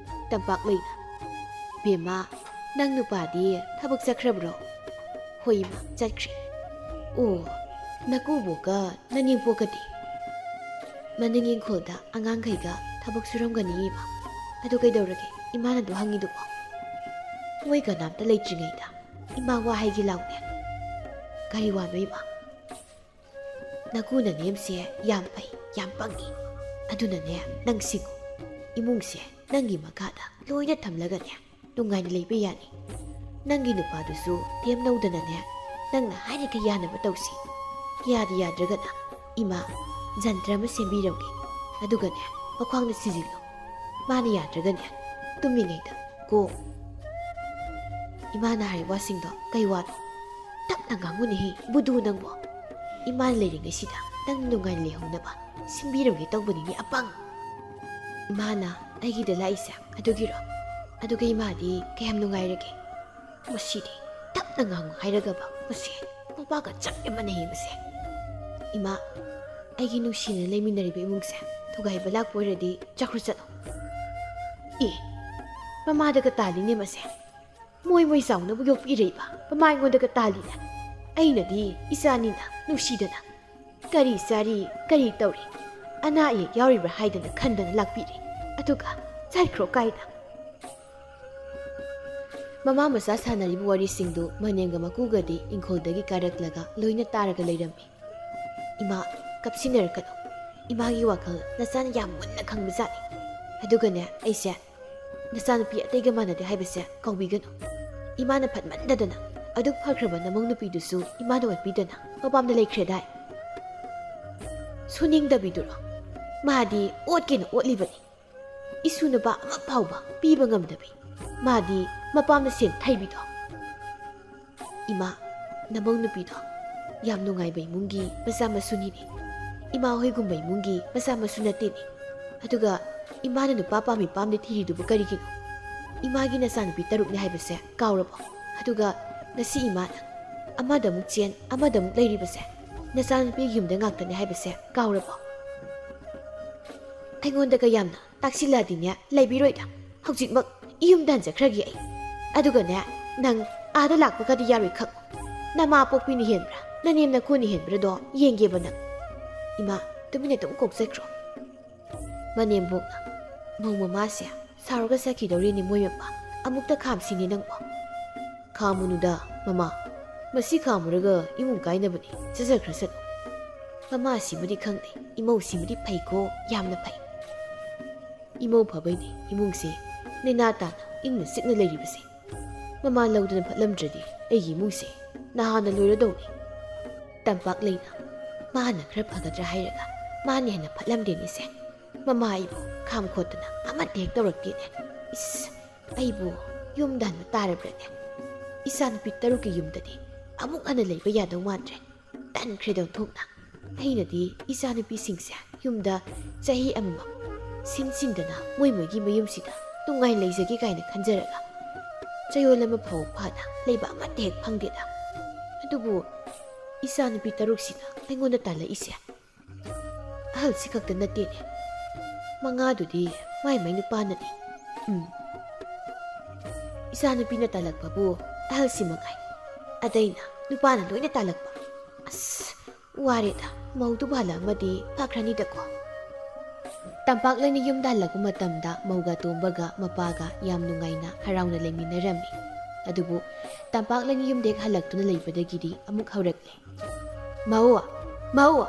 ꯇꯝꯄꯥꯛ ꯂꯩꯅ꯫ "ꯕꯦꯝꯃ, ꯅꯪ ꯅꯨꯄꯥꯗꯤ ꯊꯕꯛ ꯆꯠꯈ꯭ꯔꯕ꯭ꯔꯣ?" "ꯍꯣꯏ ꯏꯃꯥ, ꯆꯠꯈ꯭ꯔꯦ"꯫ "ꯑꯣ, ꯅꯀꯨꯕꯣꯛꯀ ꯅꯅꯦꯝꯄꯣꯛꯀꯗꯤ?" "ꯃꯅꯤꯡ ꯏꯪꯈꯣꯜꯗ ꯑꯉꯥꯡꯈꯩꯒ ꯊꯕꯛ ꯁꯨꯔꯝꯒꯅꯤ ꯏꯃꯥ"꯫ "ꯑꯗꯨ ꯀꯩꯗꯧꯔꯒꯦ ꯏꯃꯥꯅ ꯑꯗꯨ ꯍꯪꯉꯤꯗꯨꯕꯣ?" "ꯃꯣꯏ ꯀꯅꯥꯝꯇ ꯂꯩꯇ꯭ꯔꯤꯉꯩꯗ ꯏꯃꯥ ꯋꯥ ꯍꯥꯏꯒꯦ ꯂꯥꯎꯅꯦ"꯫ "ꯀꯔꯤ ꯋꯥꯅꯣ ꯏꯃꯥ?" "ꯅꯀꯨ ꯅꯅꯦꯝꯁꯦ ꯌꯥꯝ ꯐꯩ, ꯌꯥꯝ ꯄꯪꯉꯤ꯫ ꯑꯗꯨꯅꯅꯦ, ꯅꯪ ꯁꯤꯡꯉꯨ꯫ ꯏꯃꯨꯡꯁꯦ ꯅꯪꯒꯤ ꯃꯈꯥꯗ ꯂꯣꯏꯅ ꯊꯝꯂꯒꯅꯦ, ꯅꯨꯡꯉꯥꯏꯅ ꯂꯩꯕ ꯌꯥꯅꯤ꯫ ꯅꯪꯒꯤ ꯅꯨꯄꯥꯗꯨꯁꯨ ꯊꯦꯝꯅꯧꯗꯅꯅꯦ, ꯅꯪꯅ ꯍꯥꯏꯔꯤꯈꯩ ꯌꯥꯅꯕ ꯇꯧꯁꯤ꯫ ꯌꯥꯗ ꯌꯥꯗ꯭ꯔꯒꯅ ꯏꯃꯥ ꯖꯟꯇ꯭ꯔ ꯑꯃ ꯁꯦꯝꯕꯤꯔꯝꯒꯦ꯫ ꯑꯗꯨꯒꯅꯦ, ꯃꯈ꯭ꯋꯥꯡꯗ ꯁꯤꯖꯤꯜꯂꯨ꯫ ꯃꯥꯅ ꯌꯥꯗ꯭ꯔꯒꯅꯦ, ꯇꯨꯝꯃꯤꯉꯩꯗ ꯀꯣ"꯫ "ꯏꯃꯥꯅ ꯍꯥꯏꯔꯤꯕ ꯋꯥꯁꯤꯡꯗꯣ ꯀꯩ ꯋꯥꯅꯣ? ꯇꯞꯅ ꯉꯥꯡꯉꯨꯅꯦꯍꯦ, ꯕꯨꯗꯨ ꯅꯪꯕꯣ꯫ ꯏꯃꯥꯅ ꯂꯩꯔꯤꯉꯩꯁꯤꯗ ꯅꯪ ꯅꯨꯡꯉꯥꯏꯅ ꯂꯩꯍꯧꯅꯕ ꯁꯤꯟꯕꯤꯔꯝꯒꯦ ꯇꯧꯕꯅꯤꯅꯦ, ꯑꯄꯪ"꯫ "ꯏꯃꯥꯅ ꯑꯩꯒꯤꯗ ꯂꯥꯛꯏꯁꯦ ꯑꯗꯨꯒꯤꯔꯣ? ꯑꯗꯨꯒ ꯏꯃꯥꯗꯤ ꯀꯌꯥꯝ ꯅꯨꯡꯉꯥꯏꯔꯒꯦ? ꯃꯁꯤꯗꯤ ꯇꯞꯅ ꯉꯥꯡꯉꯨ ꯍꯥꯏꯔꯒꯕ ꯃꯁꯤ ꯃꯄꯥꯒ ꯆꯞ ꯃꯥꯟꯅꯩ ꯃꯁꯦ꯫ ꯏꯃꯥ, ꯑꯩꯒꯤ ꯅꯨꯡꯁꯤꯅ ꯂꯩꯃꯤꯟꯅꯔꯤꯕ ꯏꯃꯨꯡꯁꯦ ꯊꯨꯒꯥꯏꯕ ꯂꯥꯛꯄ ꯑꯣꯏꯔꯗꯤ ꯆꯠꯈ꯭ꯔꯣ ꯆꯠꯂꯣ"꯫ ꯑꯦ, ꯃꯃꯥꯗꯒ ꯇꯥꯜꯂꯤꯅꯦ ꯃꯁꯦ꯫ ꯃꯣꯏ ꯃꯣꯏ ꯆꯥꯎꯅꯕ ꯌꯣꯛꯄꯤꯔꯛꯏꯕ ꯃꯃꯥ ꯑꯩꯉꯣꯟꯗꯒ ꯇꯥꯜꯂꯤꯅꯦ꯫ ꯑꯩꯅꯗꯤ ꯏꯆꯥꯅꯤꯅ ꯅꯨꯡꯁꯤꯗꯅ ꯀꯔꯤ ꯆꯥꯔꯤ, ꯀꯔꯤ ꯇꯧꯔꯤ, ꯑꯅꯥ ꯑꯌꯦꯛ ꯌꯥꯎꯔꯤꯕ꯭ꯔꯥ ꯍꯥꯏꯗꯅ ꯈꯟꯗꯅ ꯂꯥꯛꯄꯤꯔꯦ꯫ ꯑꯗꯨꯒ ꯆꯠꯈ꯭ꯔꯣ ꯀꯥꯏꯅ꯫ ꯃꯃꯥ ꯃꯆꯥ ꯁꯥꯟꯅꯔꯤꯕ ꯋꯥꯔꯤꯁꯤꯡꯗꯨ ꯃꯅꯦꯝꯒ ꯃꯀꯨꯒꯗꯤ ꯏꯪꯈꯣꯜꯗꯒꯤ ꯀꯥꯔꯛꯂꯒ ꯂꯣꯏꯅ ꯇꯥꯔꯒ ꯂꯩꯔꯝꯃꯤ꯫ "ꯏꯃꯥ, ꯀꯞꯁꯤꯟꯅꯔꯛꯀꯅꯨ꯫ ꯏꯃꯥꯒꯤ ꯋꯥꯈꯜ ꯅꯆꯥꯅ ꯌꯥꯝ ꯃꯨꯟꯅ ꯈꯪꯕꯖꯥꯠꯅꯤ꯫ ꯑꯗꯨꯒꯅꯦ, ꯑꯩꯁꯦ ꯅꯆꯥꯅꯨꯄꯤ ꯑꯇꯩꯒ ꯃꯥꯟꯅꯗꯦ ꯍꯥꯏꯕꯁꯦ ꯀꯥꯎꯕꯤꯒꯅꯨ꯫ ꯏꯃꯥꯅ ꯐꯠꯃꯟꯗꯗꯅ ꯑꯗꯨꯛ ꯐꯈ꯭ꯔꯕ ꯅꯃꯧ ꯅꯨꯄꯤꯗꯨꯁꯨ ꯏꯃꯥꯅ ꯑꯣꯠꯄꯤꯗꯅ ꯃꯄꯥꯝꯗ ꯂꯩꯈ꯭ꯔꯦꯗꯥꯏ? ꯁꯨꯅꯤꯡꯗꯕꯤꯗꯨꯔꯣ? ꯃꯥꯗꯤ ꯑꯣꯠꯀꯦꯅ ꯑꯣꯠꯂꯤꯕꯅꯤ꯫ ꯏꯁꯨ ꯅꯨꯄꯥ ꯑꯃ ꯐꯥꯎꯕ ꯄꯤꯕ ꯉꯝꯗꯕꯤ꯫ ꯃꯥꯗꯤ ꯃꯄꯥꯝꯗ ꯁꯦꯟ ꯊꯩꯕꯤꯗꯣ"꯫ "ꯏꯃꯥ, ꯅꯃꯧ ꯅꯨꯄꯤꯗꯣ ꯌꯥꯝ ꯅꯨꯡꯉꯥꯏꯕ ꯏꯃꯨꯡꯒꯤ ꯃꯆꯥ ꯃꯁꯨꯅꯤꯅꯦ꯫ ꯏꯃꯥ ꯍꯣꯏꯒꯨꯝꯕ ꯏꯃꯨꯡꯒꯤ ꯃꯆꯥ ꯃꯁꯨ ꯅꯠꯇꯦꯅꯦ꯫ ꯑꯗꯨꯒ ꯏꯃꯥꯅ ꯅꯨꯄꯥ ꯄꯥꯝꯃꯤ ꯄꯥꯝꯗꯦ ꯊꯤꯔꯤꯗꯨꯕꯨ ꯀꯔꯤꯒꯤꯅꯣ? ꯏꯃꯥꯒꯤ ꯅꯆꯥꯅꯨꯄꯤ ꯇꯔꯨꯛꯅꯦ ꯍꯥꯏꯕꯁꯦ ꯀꯥꯎꯔꯕꯣ? ꯑꯗꯨꯒ ꯉꯁꯤ ꯏꯃꯥꯅ ꯑꯃꯗ ꯑꯃꯨꯛ ꯆꯦꯟ, ꯑꯃꯗ ꯑꯃꯨꯛ ꯂꯩꯔꯤꯕꯁꯦ ꯅꯆꯥꯅꯨꯄꯤꯒꯤ ꯌꯨꯝꯗ ꯉꯥꯛꯇꯅꯦ ꯍꯥꯏꯕꯁꯦ ꯀꯥꯎꯔꯕꯣ?" "ꯑꯩꯉꯣꯟꯗꯒ ꯌꯥꯝꯅ ꯇꯥꯛꯁꯤꯜꯂꯛꯑꯗꯤꯅꯦ, ꯂꯩꯕꯤꯔꯣꯏꯗ꯫ ꯍꯧꯖꯤꯛꯃꯛ ꯌꯨꯝꯗ ꯍꯟꯖꯈ꯭ꯔꯒꯦ ꯑꯩ꯫ ꯑꯗꯨꯒꯅꯦ, ꯅꯪ ꯑꯥꯗ ꯂꯥꯛꯄꯒꯗꯤ ꯌꯥꯔꯣꯏ ꯈꯪꯉꯨ꯫ ꯅꯃꯥ ꯄꯣꯛꯄꯤꯅ ꯍꯦꯟꯕ꯭ꯔꯥ, ꯅꯅꯦꯝ ꯅꯀꯨꯅ ꯍꯦꯟꯕ꯭ꯔꯥꯗꯣ ꯌꯦꯡꯒꯦꯕ ꯅꯪ꯫ ꯏꯃꯥ, ꯇꯨꯃꯤꯟꯅ ꯑꯗꯨꯝ ꯀꯣꯛ ꯆꯠꯈ꯭ꯔꯣ꯫ ꯃꯅꯦꯝꯕꯣꯛꯅ, "ꯃꯧ ꯃꯃꯥꯁꯦ ꯁꯥꯎꯔꯒ ꯆꯠꯈꯤꯗꯧꯔꯤꯅꯤ ꯃꯣꯏ ꯃꯄꯥ꯫ ꯑꯃꯨꯛꯇ ꯈꯥꯝꯁꯤꯅꯦ ꯅꯪꯕꯣ?" "ꯈꯥꯝꯃꯨꯅꯨꯗ, ꯃꯃꯥ꯫ ꯃꯁꯤ ꯈꯥꯝꯃꯨꯔꯒ ꯏꯃꯨꯡ ꯀꯥꯏꯅꯕꯅꯤ꯫ ꯆꯠꯆꯈ꯭ꯔꯁꯅꯨ꯫ ꯃꯃꯥꯁꯤꯃꯗꯤ ꯈꯪꯗꯦ, ꯏꯃꯧꯁꯤꯃꯗꯤ ꯐꯩꯀꯣ, ꯌꯥꯝꯅ ꯐꯩ꯫ ꯏꯃꯧ ꯐꯕꯩꯅꯤ ꯏꯃꯨꯡꯁꯦ ꯅꯦꯅꯥ ꯇꯥꯅ ꯏꯪꯅ ꯆꯤꯛꯅ ꯂꯩꯔꯤꯕꯁꯦ꯫ ꯃꯃꯥ ꯂꯧꯗꯅ ꯐꯠꯂꯝꯗ꯭ꯔꯗꯤ ꯑꯩꯒꯤ ꯏꯃꯨꯡꯁꯦ ꯅꯍꯥꯟꯅ ꯂꯣꯏꯔꯗꯧꯅꯤ꯫ ꯇꯝꯄꯥꯛ ꯂꯩꯅ ꯃꯥꯅ ꯈꯔ ꯐꯒꯗ꯭ꯔꯥ ꯍꯥꯏꯔꯒ ꯃꯥꯅ ꯍꯦꯟꯅ ꯐꯠꯂꯝꯗꯦꯅꯦꯁꯦ꯫ ꯃꯃꯥ ꯑꯩꯕꯨ ꯈꯥꯝ ꯈꯣꯠꯇꯅ ꯑꯃꯠꯇ ꯍꯦꯛ ꯇꯧꯔꯛꯇꯦꯅꯦ꯫ ꯏꯁ, ꯑꯩꯕꯨ ꯌꯨꯝꯗ ꯍꯟꯕ ꯇꯥꯔꯕ꯭ꯔꯅꯦ? ꯏꯆꯥꯅꯨꯄꯤ ꯇꯔꯨꯛꯀꯤ ꯌꯨꯝꯗꯗꯤ ꯑꯃꯨꯛ ꯍꯟꯅ ꯂꯩꯕ ꯌꯥꯗꯧ ꯃꯥꯟꯗ꯭ꯔꯦ꯫ ꯇꯟꯈ꯭ꯔꯦꯗ ꯑꯣꯟꯊꯣꯛꯅ꯫ ꯑꯩꯅꯗꯤ ꯏꯆꯥꯅꯨꯄꯤꯁꯤꯡꯁꯦ ꯌꯨꯝꯗ ꯆꯍꯤ ꯑꯃꯃꯝ ꯁꯤꯟ ꯁꯤꯟꯗꯅ ꯃꯣꯏ ꯃꯣꯏꯒꯤ ꯃꯌꯨꯝꯁꯤꯗ ꯅꯨꯡꯉꯥꯏꯅ ꯂꯩꯖꯒꯦ ꯀꯥꯏꯅ ꯈꯟꯖꯔꯒ ꯆꯌꯣꯜ ꯑꯃ ꯐꯥꯎ ꯐꯥꯅ ꯂꯩꯕ ꯑꯃꯠꯇ ꯍꯦꯛ ꯐꯪꯗꯦꯗ꯫ ꯑꯗꯨꯕꯨ ꯏꯆꯥꯅꯨꯄꯤ ꯇꯔꯨꯛꯁꯤꯅ ꯑꯩꯉꯣꯟꯗ ꯇꯥꯜꯂꯛꯏꯁꯦ꯫ ꯑꯍꯜꯁꯤ ꯈꯛꯇ ꯅꯠꯇꯦꯅꯦ, ꯃꯉꯥꯗꯨꯗꯤ ꯃꯥꯏ ꯃꯥꯏ ꯅꯨꯄꯥꯅꯅꯤ꯫ ꯎꯝ, ꯏꯆꯥꯅꯨꯄꯤꯅ ꯇꯥꯜꯂꯛꯄꯕꯨ ꯑꯍꯜꯁꯤ ꯃꯉꯥꯏ, ꯑꯇꯩꯅ ꯅꯨꯄꯥꯅ ꯂꯣꯏꯅ ꯇꯥꯜꯂꯛꯄ꯫ ꯑꯁ, ꯋꯥꯔꯦꯗ, ꯃꯧꯗꯨꯕꯨ ꯍꯜꯂꯛꯑꯝꯃꯗꯤ ꯐꯈ꯭ꯔꯅꯤꯗꯀꯣ꯫ ꯇꯝꯄꯥꯛ ꯂꯩꯅ ꯌꯨꯝꯗ ꯍꯜꯂꯛꯄ ꯃꯇꯝꯗ ꯃꯧꯒ ꯇꯣꯝꯕꯒ ꯃꯄꯥꯒ ꯌꯥꯝ ꯅꯨꯡꯉꯥꯏꯅ ꯍꯔꯥꯎꯅ ꯂꯩꯃꯤꯟꯅꯔꯝꯃꯤ꯫ ꯑꯗꯨꯕꯨ ꯇꯝꯄꯥꯛ ꯂꯩꯅ ꯌꯨꯝꯗ ꯍꯦꯛ ꯍꯜꯂꯛꯇꯨꯅ ꯂꯩꯕꯗꯒꯤꯗꯤ ꯑꯃꯨꯛ ꯍꯧꯔꯛꯂꯦ꯫ "ꯃꯧ, ꯃꯧ,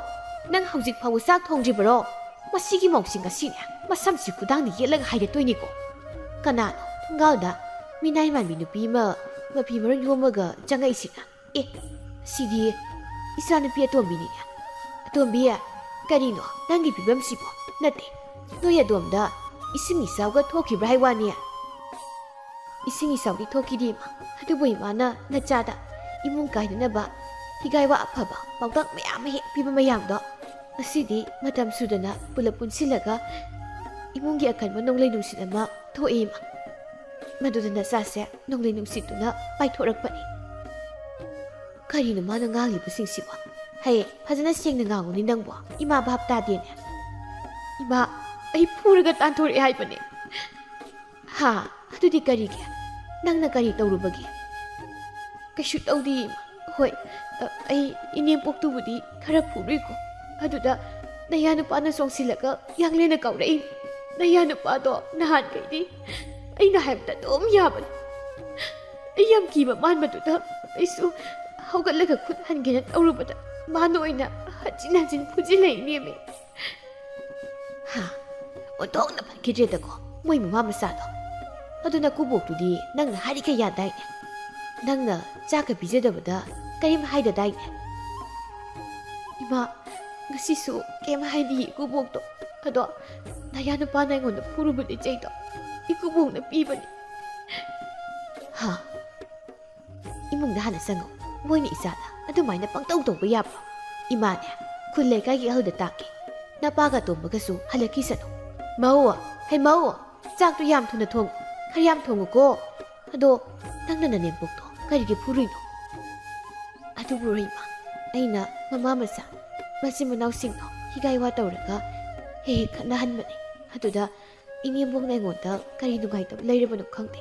ꯅꯪ ꯍꯧꯖꯤꯛ ꯐꯥꯎꯕ ꯆꯥꯛ ꯊꯣꯡꯗ꯭ꯔꯤꯕꯔꯣ? ꯃꯁꯤꯒꯤ ꯃꯧꯁꯤꯡ ꯑꯁꯤꯅꯦ, ꯃꯁꯝꯁꯤ ꯈꯨꯗꯥꯡꯗ ꯌꯦꯠꯂꯒ ꯍꯥꯏꯗꯠꯇꯣꯏꯅꯤꯀꯣ꯫ ꯀꯅꯥꯅꯣ ꯊꯣꯡꯒꯥꯜꯗ ꯃꯤꯅꯥꯏ ꯃꯥꯟꯕꯤ ꯅꯨꯄꯤ ꯑꯃ ꯃꯐꯤ ꯃꯔꯣꯟ ꯌꯣꯝꯃꯒ ꯆꯪꯉꯛꯏꯁꯤꯅ? ꯑꯦ, ꯁꯤꯗꯤ ꯏꯆꯥꯅꯨꯄꯤ ꯑꯇꯣꯝꯕꯤꯅꯤꯅꯦ꯫ ꯑꯇꯣꯝꯕꯤ, ꯀꯔꯤꯅꯣ ꯅꯪꯒꯤ ꯐꯤꯕꯝꯁꯤꯕꯣ? ꯅꯠꯇꯦ, ꯅꯣꯏ ꯑꯗꯣꯝꯗ ꯏꯁꯤꯡ ꯏꯆꯥꯎꯒ ꯊꯣꯛꯈꯤꯕ꯭ꯔꯥ ꯍꯥꯏ ꯋꯥꯅꯤ?" "ꯏꯁꯤꯡ ꯏꯆꯥꯎꯗꯤ ꯊꯣꯛꯈꯤꯗꯦ, ꯏꯃꯥ꯫ ꯑꯗꯨꯕꯨ ꯏꯃꯥꯅ ꯅꯆꯥꯗ ꯏꯃꯨꯡ ꯀꯥꯏꯅꯅꯕ ꯍꯤꯒꯥꯏ ꯋꯥ ꯑꯐꯕ ꯄꯥꯎꯇꯥꯛ ꯃꯌꯥꯝ ꯑꯃ ꯍꯦꯛ ꯄꯤꯕ ꯃꯌꯥꯝꯗꯣ, ꯉꯁꯤꯗꯤ ꯃꯇꯝ ꯁꯨꯗꯅ ꯄꯨꯂꯞ ꯄꯨꯟꯁꯤꯜꯂꯒ ꯏꯃꯨꯡꯒꯤ ꯑꯀꯟꯕ ꯅꯣꯡꯂꯩ ꯅꯨꯡꯁꯤꯠ ꯑꯃ ꯊꯣꯛꯑꯦ, ꯏꯃꯥ꯫ ꯃꯗꯨꯗ ꯅꯆꯥꯁꯦ ꯅꯣꯡꯂꯩ ꯅꯨꯡꯁꯤꯠꯇꯨꯅ ꯄꯥꯏꯊꯣꯔꯛꯄꯅꯤ꯫" "ꯀꯔꯤꯅꯣ ꯃꯥꯅ ꯉꯥꯡꯂꯤꯕꯁꯤꯡꯁꯤꯕꯣ? ꯍꯦ, ꯐꯖꯅ ꯁꯦꯡꯅ ꯉꯥꯡꯉꯨꯅꯦ ꯅꯪꯕꯣ꯫ ꯏꯃꯥ ꯚꯥꯞ ꯇꯥꯗꯦꯅꯦ꯫" "ꯏꯃꯥ, ꯑꯩ ꯐꯨꯔꯒ ꯇꯥꯟꯊꯣꯔꯛꯑꯦ ꯍꯥꯏꯕꯅꯦ꯫" ꯍꯥ? ꯑꯗꯨꯗꯤ ꯀꯔꯤꯒꯤ? ꯅꯪꯅ ꯀꯔꯤ ꯇꯧꯔꯨꯕꯒꯤ? ꯀꯩꯁꯨ ꯇꯧꯗꯦ, ꯏꯃꯥ꯫ ꯍꯣꯏ, ꯑ, ꯑꯩ ꯏꯅꯦꯝꯄꯣꯛꯇꯨꯕꯨꯗꯤ ꯈꯔ ꯐꯨꯔꯨꯏꯀꯣ꯫ ꯑꯗꯨꯗ ꯅꯌꯥ ꯅꯨꯄꯥꯅ ꯆꯣꯡꯁꯤꯜꯂꯒ ꯌꯥꯡꯂꯦꯟꯅ ꯀꯥꯎꯔꯛꯏ꯫ ꯅꯌꯥ ꯅꯨꯄꯥꯗꯣ ꯅꯍꯥꯟꯈꯩꯗꯤ ꯑꯩꯅ ꯍꯥꯏꯕꯗ ꯑꯗꯨꯝ ꯌꯥꯕꯅꯤ꯫ ꯑꯩ ꯌꯥꯝ ꯀꯤꯕ ꯃꯥꯟꯕꯗꯨꯗ ꯑꯩꯁꯨ ꯍꯧꯒꯠꯂꯒ ꯈꯨꯠ ꯍꯟꯒꯦꯅ ꯇꯧꯔꯨꯕꯗ ꯃꯥꯅ ꯑꯣꯏꯅ ꯍꯟꯖꯤꯟ ꯍꯟꯖꯤꯟ ꯐꯨꯖꯤꯜꯂꯛꯏꯅꯦꯃꯤ꯫ ꯍꯥ? ꯑꯣꯟꯊꯣꯛꯅ ꯐꯠꯈꯤꯗ꯭ꯔꯦꯗꯀꯣ ꯃꯣꯏ ꯃꯃꯥ ꯃꯆꯥꯗꯣ꯫ ꯑꯗꯨ ꯅꯀꯨꯕꯣꯛꯇꯨꯗꯤ ꯅꯪꯅ ꯍꯥꯏꯔꯤꯈꯩ ꯌꯥꯗꯥꯏꯅꯦ? ꯅꯪꯅ ꯆꯥꯛꯀ ꯄꯤꯖꯗꯕꯗ ꯀꯔꯤꯝ ꯍꯥꯏꯗꯗꯥꯏꯅꯦ? ꯏꯃꯥ, ꯉꯁꯤꯁꯨ ꯀꯩꯝ ꯍꯥꯏꯗꯤ ꯏꯀꯨꯕꯣꯛꯇꯣ꯫ ꯑꯗꯣ ꯅꯌꯥ ꯅꯨꯄꯥꯅ ꯑꯩꯉꯣꯟꯗ ꯐꯨꯔꯨꯕ ꯂꯤꯆꯩꯗꯣ ꯏꯀꯨꯕꯣꯛꯅ ꯄꯤꯕꯅꯤ꯫ ꯍꯥ? ꯏꯃꯨꯡꯗ ꯍꯥꯟꯅ ꯆꯪꯉꯨ꯫ ꯃꯣꯏꯅ ꯏꯆꯥꯗ ꯑꯗꯨꯃꯥꯏꯅ ꯄꯪꯇꯧ ꯇꯧꯕ ꯌꯥꯕ꯭ꯔꯣ? ꯏꯃꯥꯅꯦ, ꯈꯨꯜ ꯂꯩꯀꯥꯏꯒꯤ ꯑꯍꯜꯗ ꯇꯥꯛꯀꯦ꯫ ꯅꯄꯥꯒ ꯑꯇꯣꯝꯕꯒꯁꯨ ꯍꯜꯂꯛꯈꯤꯁꯅꯨ꯫ ꯃꯧ, ꯍꯩ ꯃꯧ, ꯆꯥꯛꯇꯨ ꯌꯥꯝ ꯊꯨꯅ ꯊꯣꯡꯉꯨ꯫ ꯈꯔ ꯌꯥꯝ ꯊꯣꯡꯉꯨꯀꯣ꯫ ꯑꯗꯣ ꯅꯪꯅ ꯅꯅꯦꯝꯄꯣꯛꯇꯣ ꯀꯔꯤꯒꯤ ꯐꯨꯔꯨꯏꯅꯣ? ꯑꯗꯨꯕꯨ ꯔꯣꯏꯃ, ꯑꯩꯅ ꯃꯃꯥ ꯃꯆꯥ ꯃꯆꯤꯟ ꯃꯅꯥꯎꯁꯤꯡꯗꯣ ꯍꯤꯒꯥꯏ ꯋꯥ ꯇꯧꯔꯒ ꯍꯦꯛ ꯍꯦꯛ ꯈꯠꯅꯍꯟꯕꯅꯦ꯫ ꯑꯗꯨꯗ ꯏꯅꯦꯝꯕꯣꯛꯅ ꯑꯩꯉꯣꯟꯗ ꯀꯔꯤ ꯅꯨꯡꯉꯥꯏꯇꯕ ꯂꯩꯔꯕꯅꯣ ꯈꯪꯗꯦ꯫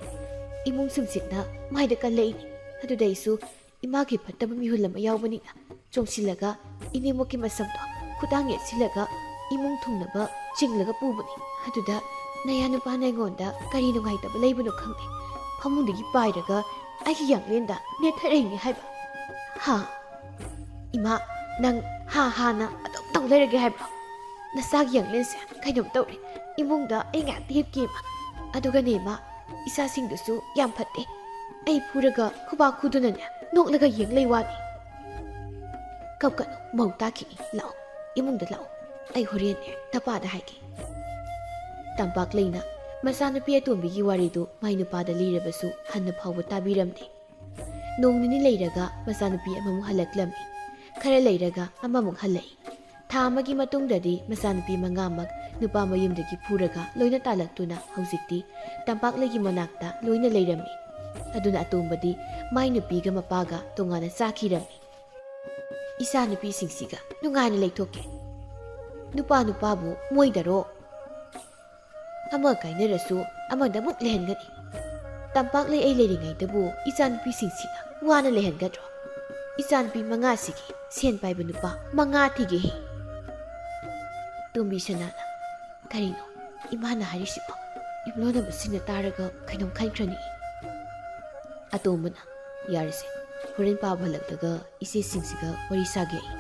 ꯏꯃꯨꯡ ꯁꯨꯝꯁꯤꯠꯅ ꯃꯥꯏꯗ ꯀꯜꯂꯛꯏꯅꯤ꯫ ꯑꯗꯨꯗ ꯑꯩꯁꯨ ꯏꯃꯥꯒꯤ ꯐꯠꯇꯕ ꯃꯤꯍꯨꯜ ꯑꯃ ꯌꯥꯎꯕꯅꯤꯅ ꯆꯣꯡꯁꯤꯜꯂꯒ ꯏꯅꯦꯝꯕꯣꯛꯀꯤ ꯃꯁꯝꯗꯣ ꯈꯨꯗꯥꯡ ꯌꯦꯠꯁꯤꯜꯂꯒ ꯏꯃꯨꯡ ꯊꯨꯡꯅꯕ ꯆꯤꯡꯂꯒ ꯄꯨꯕꯅꯤ꯫ ꯑꯗꯨꯗ ꯅꯌꯥ ꯅꯨꯄꯥꯅ ꯑꯩꯉꯣꯟꯗ ꯀꯔꯤ ꯅꯨꯡꯉꯥꯏꯇꯕ ꯂꯩꯕꯅꯣ ꯈꯪꯗꯦ, ꯐꯃꯨꯡꯗꯒꯤ ꯄꯥꯏꯔꯒ ꯑꯩꯒꯤ ꯌꯥꯡꯂꯦꯟꯗ ꯅꯦꯠꯊꯔꯛꯏꯅꯤ ꯍꯥꯏꯕ꯫ ꯍꯥ? ꯏꯃꯥ, ꯅꯪ ꯍꯥ ꯍꯥꯅ ꯑꯗꯨꯝ ꯇꯧ ꯂꯩꯔꯒꯦ ꯍꯥꯏꯕ꯭ꯔꯣ? ꯅꯆꯥꯒꯤ ꯌꯥꯡꯂꯦꯟꯁꯦ ꯀꯩꯅꯣꯝ ꯇꯧꯔꯦ꯫ ꯏꯃꯨꯡꯗ ꯑꯩ ꯉꯥꯏꯍꯥꯛꯇ ꯍꯤꯞꯀꯦ, ꯏꯃꯥ꯫ ꯑꯗꯨꯒꯅꯦ, ꯏꯃꯥ, ꯏꯆꯥꯁꯤꯡꯗꯨꯁꯨ ꯌꯥꯝ ꯐꯠꯇꯦ꯫ ꯑꯩ ꯐꯨꯔꯒ ꯈꯨꯕꯥꯛ ꯈꯨꯗꯨꯅꯅꯦ ꯅꯣꯛꯂꯒ ꯌꯦꯡ ꯂꯩ ꯋꯥꯅꯤ꯫ ꯀꯞꯀꯅꯨ, ꯃꯧ ꯇꯥꯈꯤꯅꯤ꯫ ꯂꯥꯛꯑꯣ, ꯏꯃꯨꯡꯗ ꯂꯥꯛꯑꯣ꯫ ꯑꯩ ꯍꯣꯔꯦꯟꯅꯦ ꯅꯄꯥꯗ ꯍꯥꯏꯒꯦ꯫ ꯇꯝꯄꯥꯛꯂꯩꯅ ꯃꯆꯥꯅꯨꯄꯤ ꯑꯇꯣꯝꯕꯤꯒꯤ ꯋꯥꯔꯤꯗꯨ ꯃꯥꯏ ꯅꯨꯄꯥꯗ ꯂꯤꯔꯕꯁꯨ ꯍꯟꯅ ꯐꯥꯎꯕ ꯇꯥꯕꯤꯔꯝꯗꯦ꯫ ꯅꯣꯡ ꯅꯤꯅꯤ ꯂꯩꯔꯒ ꯃꯆꯥꯅꯨꯄꯤ ꯑꯃꯃꯨꯛ ꯍꯜꯂꯛꯂꯝꯃꯤ꯫ ꯈꯔ ꯂꯩꯔꯒ ꯑꯃꯃꯨꯛ ꯍꯜꯂꯛꯏ꯫ ꯊꯥ ꯑꯃꯒꯤ ꯃꯇꯨꯡꯗꯗꯤ ꯃꯆꯥꯅꯨꯄꯤ ꯃꯉꯥꯃꯛ ꯅꯨꯄꯥ ꯃꯌꯨꯝꯗꯒꯤ ꯐꯨꯔꯒ ꯂꯣꯏꯅ ꯇꯥꯜꯂꯛꯇꯨꯅ ꯍꯧꯖꯤꯛꯇꯤ ꯇꯝꯄꯥꯛꯂꯩꯒꯤ ꯃꯅꯥꯛꯇ ꯂꯣꯏꯅ ꯂꯩꯔꯝꯃꯤ꯫ ꯑꯗꯨꯅ ꯑꯇꯣꯝꯕꯗꯤ ꯃꯥꯏ ꯅꯨꯄꯤꯒ ꯃꯄꯥꯒ ꯇꯣꯉꯥꯟꯅ ꯆꯥꯈꯤꯔꯝꯃꯤ꯫ ꯏꯆꯥ ꯅꯨꯄꯤꯁꯤꯡꯁꯤꯒ ꯅꯨꯡꯉꯥꯏꯅ ꯂꯩꯊꯣꯛꯀꯦ꯫ ꯅꯨꯄꯥ ꯅꯨꯄꯥꯕꯨ ꯃꯣꯏꯗꯔꯣ? ꯑꯃ ꯀꯥꯏꯅꯔꯁꯨ ꯑꯃꯗ ꯑꯃꯨꯛ ꯂꯩꯍꯟꯒꯅꯤ꯫ ꯇꯝꯄꯥꯛꯂꯩ ꯑꯩ ꯂꯩꯔꯤꯉꯩꯗꯕꯨ ꯏꯆꯥꯅꯨꯄꯤꯁꯤꯡꯁꯤꯅ ꯋꯥꯅ ꯂꯩꯍꯟꯒꯗ꯭ꯔꯣ? ꯏꯆꯥꯅꯨꯄꯤ ꯃꯉꯥꯁꯤꯒꯤ ꯁꯦꯟ ꯄꯥꯏꯕ ꯅꯨꯄꯥ ꯃꯉꯥ ꯊꯤꯒꯦ ꯍꯦ꯫ ꯇꯣꯝꯕꯤ ꯁꯅꯥꯅ, "ꯀꯔꯤꯅꯣ ꯏꯃꯥꯅ ꯍꯥꯏꯔꯤꯁꯤꯕꯣ? ꯏꯕꯨꯡꯂꯣꯟꯅꯕꯁꯤꯡꯅ ꯇꯥꯔꯒ ꯀꯩꯅꯣꯝ ꯈꯟꯈ꯭ꯔꯅꯤ꯫" ꯑꯇꯣꯝꯕꯅ, "ꯌꯥꯔꯦꯁꯦ, ꯍꯣꯔꯦꯟ ꯄꯥꯕ ꯍꯜꯂꯛꯂꯒ ꯏꯆꯦꯁꯤꯡꯁꯤꯒ ꯋꯥꯔꯤ ꯁꯥꯒꯦ ꯑꯩ꯫"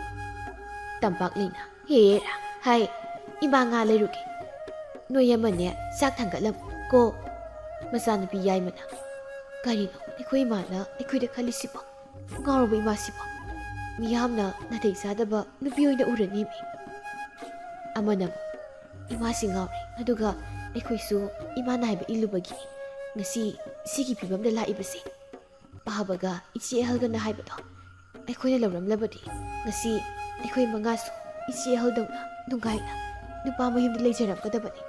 ꯇꯝꯄꯥꯛꯂꯩꯅ, "ꯍꯦꯔꯥ, ꯍꯥꯏ, ꯏꯃꯥ ꯉꯥ ꯂꯩꯔꯨꯒꯦ꯫ ꯅꯣꯏ ꯑꯃꯅꯦ ꯆꯥꯛ ꯊꯥꯡꯒꯠꯂꯝꯃꯨ ꯀꯣ꯫" ꯃꯆꯥꯅꯨꯄꯤ ꯌꯥꯏꯃꯅ, "ꯀꯔꯤꯅꯣ ꯑꯩꯈꯣꯏ ꯏꯃꯥꯅ ꯑꯩꯈꯣꯏꯗ ꯈꯜꯂꯤꯁꯤꯕꯣ? ꯉꯥꯎꯔꯕ ꯏꯃꯥꯁꯤꯕꯣ? ꯃꯤꯌꯥꯝꯅ ꯅꯥꯇꯩ ꯆꯥꯗꯕ ꯅꯨꯄꯤ ꯑꯣꯏꯅ ꯎꯔꯅꯤꯃꯤ꯫" ꯑꯃꯅ ꯑꯃꯨꯛ, "ꯏꯃꯥꯁꯤ ꯉꯥꯎꯔꯦ, ꯑꯗꯨꯒ ꯑꯩꯈꯣꯏꯁꯨ ꯏꯃꯥꯅ ꯍꯥꯏꯕ ꯏꯜꯂꯨꯕꯒꯤ ꯉꯁꯤ ꯁꯤꯒꯤ ꯐꯤꯕꯝꯗ ꯂꯥꯛꯏꯕꯁꯦ꯫ ꯄꯥꯕꯒ ꯏꯆꯦ ꯑꯍꯜꯒꯅ ꯍꯥꯏꯕꯗꯣ ꯑꯩꯈꯣꯏꯅ ꯂꯧꯔꯝꯂꯕꯗꯤ ꯉꯁꯤ ꯑꯩꯈꯣꯏ ꯃꯉꯥꯁꯨ ꯏꯆꯦ ꯑꯍꯜꯗꯧꯅ ꯅꯨꯡꯉꯥꯏꯅ ꯅꯨꯄꯥ ꯃꯌꯨꯝꯗ ꯂꯩꯖꯔꯝꯒꯗꯕꯅꯤ꯫"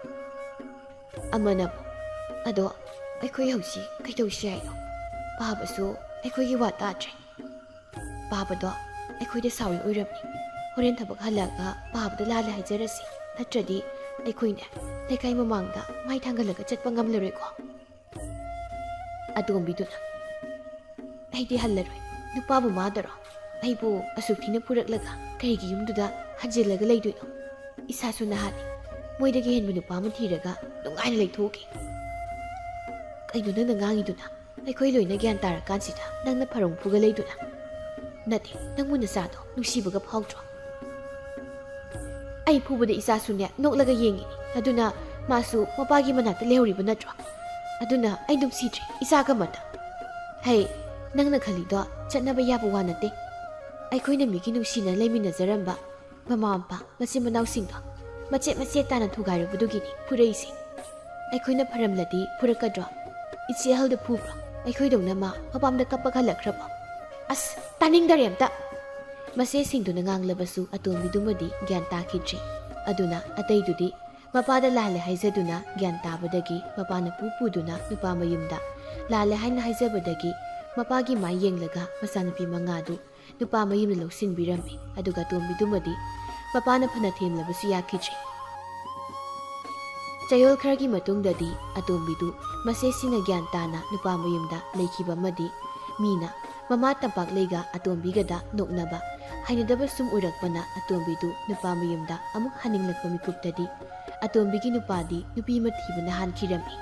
ꯑꯃꯅ ꯑꯃꯨꯛ, "ꯑꯗꯣ ꯑꯩꯈꯣꯏ ꯍꯧꯖꯤꯛ ꯀꯩꯗꯧꯁꯤ ꯍꯥꯏꯅꯣ? ꯄꯥꯕꯁꯨ ꯑꯩꯈꯣꯏꯒꯤ ꯋꯥ ꯇꯥꯗ꯭ꯔꯦ꯫ ꯄꯥꯕꯗꯣ ꯑꯩꯈꯣꯏꯗ ꯁꯥꯎꯔꯤ ꯑꯣꯏꯔꯝꯅꯤ꯫ ꯍꯣꯔꯦꯟ ꯊꯕꯛ ꯍꯜꯂꯛꯑꯒ ꯄꯥꯕꯗ ꯂꯥꯜꯂꯦ ꯍꯥꯏꯖꯔꯁꯤ꯫ ꯅꯠꯇ꯭ꯔꯗꯤ ꯑꯩꯈꯣꯏꯅꯦ ꯂꯩꯀꯥꯏ ꯃꯃꯥꯡꯗ ꯃꯥꯏ ꯊꯥꯡꯒꯠꯂꯒ ꯆꯠꯄ ꯉꯝꯂꯔꯣꯏꯀꯣ꯫" ꯑꯇꯣꯝꯕꯤꯗꯨꯅ, "ꯑꯩꯗꯤ ꯍꯜꯂꯔꯣꯏ꯫ ꯅꯨꯄꯥꯕꯨ ꯃꯥꯗꯔꯣ? ꯑꯩꯕꯨ ꯑꯁꯨꯛ ꯊꯤꯅ ꯐꯨꯔꯛꯂꯒ ꯀꯔꯤꯒꯤ ꯌꯨꯝꯗꯨꯗ ꯍꯟꯖꯤꯜꯂꯒ ꯂꯩꯗꯣꯏꯅꯣ? ꯏꯁꯥꯁꯨ ꯅꯍꯥꯅꯤ꯫ ꯃꯣꯏꯗꯒꯤ ꯍꯦꯟꯕ ꯅꯨꯄꯥ ꯑꯃ ꯊꯤꯔꯒ ꯅꯨꯡꯉꯥꯏꯅ ꯂꯩꯊꯣꯛꯎꯒꯦ꯫" "ꯀꯩꯅꯣ ꯅꯪꯅ ꯉꯥꯡꯉꯤꯗꯨꯅ? ꯑꯩꯈꯣꯏ ꯂꯣꯏꯅ ꯒ꯭ꯌꯥꯟ ꯇꯥꯔꯀꯥꯟꯁꯤꯗ ꯅꯪꯅ ꯐꯔꯣꯡ ꯐꯨꯒ ꯂꯩꯗꯨꯅ?" "ꯅꯠꯇꯦ, ꯅꯪꯕꯨ ꯅꯆꯥꯗꯣ ꯅꯨꯡꯁꯤꯕꯒ ꯐꯥꯎꯗ꯭ꯔꯣ?" "ꯑꯩ ꯐꯨꯕꯗ ꯏꯆꯥꯁꯨꯅꯦ ꯅꯣꯛꯂꯒ ꯌꯦꯡꯉꯤꯅꯤ꯫ ꯑꯗꯨꯅ ꯃꯥꯁꯨ ꯃꯄꯥꯒꯤ ꯃꯅꯥꯛꯇ ꯂꯩꯍꯧꯔꯤꯕ ꯅꯠꯇ꯭ꯔꯣ? ꯑꯗꯨꯅ ꯑꯩ ꯅꯨꯡꯁꯤꯗ꯭ꯔꯦ ꯏꯆꯥꯒ ꯑꯃꯠꯇ꯫ ꯍꯩ, ꯅꯪꯅ ꯈꯜꯂꯤꯗꯣ ꯆꯠꯅꯕ ꯌꯥꯕ ꯋꯥ ꯅꯠꯇꯦ꯫ ꯑꯩꯈꯣꯏꯅ ꯃꯤꯒꯤ ꯅꯨꯡꯁꯤꯅ ꯂꯩꯃꯤꯟꯅꯖꯔꯝꯕ ꯃꯃꯥ ꯃꯄꯥ, ꯃꯆꯤꯟ ꯃꯅꯥꯎꯁꯤꯡꯗꯣ ꯃꯆꯦꯠ ꯃꯆꯦꯠ ꯇꯥꯅ ꯊꯨꯒꯥꯏꯔꯨꯕꯗꯨꯒꯤꯅꯤ ꯐꯨꯔꯛꯏꯁꯦ꯫ ꯑꯩꯈꯣꯏꯅ ꯐꯔꯝꯂꯗꯤ ꯐꯨꯔꯛꯀꯗ꯭ꯔꯣ? ꯏꯆꯦ ꯑꯍꯜꯗ ꯐꯨꯕ꯭ꯔꯣ? ꯑꯩꯈꯣꯏꯗꯧꯅ ꯃꯥ ꯃꯄꯥꯝꯗ ꯀꯞꯄꯒ ꯍꯜꯂꯛꯈ꯭ꯔꯕꯣ?" "ꯑꯁ, ꯇꯥꯅꯤꯡꯗꯔꯦ ꯑꯝꯇ!" ꯃꯆꯦꯁꯤꯡꯗꯨꯅ ꯉꯥꯡꯂꯕꯁꯨ ꯑꯇꯣꯝꯕꯤꯗꯨꯃꯗꯤ ꯒ꯭ꯌꯥꯟ ꯇꯥꯈꯤꯗ꯭ꯔꯤ꯫ ꯑꯗꯨꯅ ꯑꯇꯩꯗꯨꯗꯤ ꯃꯄꯥꯗ ꯂꯥꯜꯂꯦ ꯍꯥꯏꯖꯗꯨꯅ ꯒ꯭ꯌꯥꯟ ꯇꯥꯕꯗꯒꯤ ꯃꯄꯥꯅ ꯄꯨ ꯄꯨꯗꯨꯅ ꯅꯨꯄꯥ ꯃꯌꯨꯝꯗ, ꯂꯥꯜꯂꯦ ꯍꯥꯏꯅ ꯍꯥꯏꯖꯕꯗꯒꯤ ꯃꯄꯥꯒꯤ ꯃꯥꯏ ꯌꯦꯡꯂꯒ ꯃꯆꯥꯅꯨꯄꯤ ꯃꯉꯥꯗꯨ ꯅꯨꯄꯥ ꯃꯌꯨꯝꯗ ꯂꯧꯁꯤꯟꯕꯤꯔꯝꯃꯤ꯫ ꯑꯗꯨꯒ ꯑꯇꯣꯝꯕꯤꯗꯨꯃꯗꯤ ꯃꯄꯥꯅ ꯐꯅ ꯊꯦꯝꯂꯕꯁꯨ ꯌꯥꯈꯤꯗ꯭ꯔꯤ꯫ ꯆꯌꯣꯜ ꯈꯔꯒꯤ ꯃꯇꯨꯡꯗꯗꯤ ꯑꯇꯣꯝꯕꯤꯗꯨ ꯃꯆꯦꯁꯤꯡꯅ ꯒ꯭ꯌꯥꯟ ꯇꯥꯅ ꯅꯨꯄꯥ ꯃꯌꯨꯝꯗ ꯂꯩꯈꯤꯕ ꯑꯃꯗꯤ ꯃꯤꯅ ꯃꯃꯥ ꯇꯝꯄꯥꯛꯂꯩꯒ ꯑꯇꯣꯝꯕꯤꯒꯗ ꯅꯣꯛꯅꯕ, ꯍꯩꯅꯗꯕ ꯁꯨꯝ ꯎꯔꯛꯄꯅ ꯑꯇꯣꯝꯕꯤꯗꯨ ꯅꯨꯄꯥ ꯃꯌꯨꯝꯗ ꯑꯃꯨꯛ ꯍꯟꯅꯤꯡꯂꯛꯄ ꯃꯤꯀꯨꯞꯇꯗꯤ ꯑꯇꯣꯝꯕꯤꯒꯤ ꯅꯨꯄꯥꯗꯤ ꯅꯨꯄꯤ ꯑꯃ ꯊꯤꯕꯅ ꯍꯥꯟꯈꯤꯔꯝꯃꯤ꯫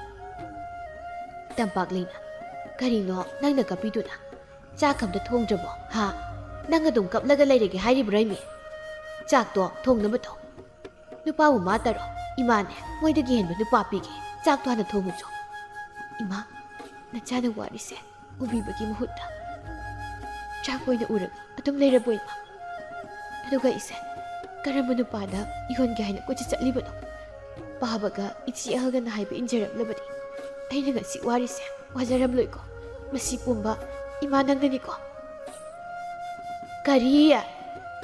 ꯇꯝꯄꯥꯛꯂꯩꯅ, "ꯀꯔꯤꯅꯣ ꯅꯪꯅ ꯀꯞꯄꯤꯗꯨꯅ? ꯆꯥꯛ ꯑꯝꯇ ꯊꯣꯡꯗ꯭ꯔꯕꯣ? ꯍꯥ? ꯅꯪ ꯑꯗꯨꯝ ꯀꯞꯂꯒ ꯂꯩꯔꯒꯦ ꯍꯥꯏꯔꯤꯕ꯭ꯔꯥ ꯏꯃꯤ? ꯆꯥꯛꯇꯣ ꯊꯣꯡꯅꯕ ꯇꯧ꯫ ꯅꯨꯄꯥꯕꯨ ꯃꯥ ꯇꯔꯣ? ꯏꯃꯥꯅꯦ, ꯃꯣꯏꯗꯒꯤ ꯍꯦꯟꯕ ꯅꯨꯄꯥ ꯄꯤꯒꯦ꯫ ꯆꯥꯛꯇꯣ ꯍꯥꯟꯅ ꯊꯣꯡꯉꯨꯆꯣ꯫" "ꯏꯃꯥ, ꯅꯆꯥꯅ ꯋꯥꯔꯤꯁꯦ ꯎꯕꯤꯕꯒꯤ ꯃꯍꯨꯠꯇ ꯆꯥꯛ ꯑꯣꯏꯅ ꯎꯔꯒ ꯑꯗꯨꯝ ꯂꯩꯔꯕꯣ ꯏꯃꯥ? ꯑꯗꯨꯒ ꯏꯆꯦ, ꯀꯔꯝꯕ ꯅꯨꯄꯥꯗ ꯏꯍꯣꯟꯒꯦ ꯍꯥꯏꯅ ꯀꯣꯏꯆꯠ ꯆꯠꯂꯤꯕꯅꯣ? ꯄꯥꯕꯒ ꯏꯆꯦ ꯑꯍꯜꯒꯅ ꯍꯥꯏꯕ ꯏꯟꯖꯔꯝꯂꯕꯗꯤ ꯑꯩꯅ ꯉꯁꯤ ꯋꯥꯔꯤꯁꯦ ꯋꯥꯖꯔꯝꯂꯣꯏꯀꯣ꯫ ꯃꯁꯤ ꯄꯨꯝꯕ ꯏꯃꯥ ꯅꯪꯅꯅꯤꯀꯣ꯫" "ꯀꯔꯤ?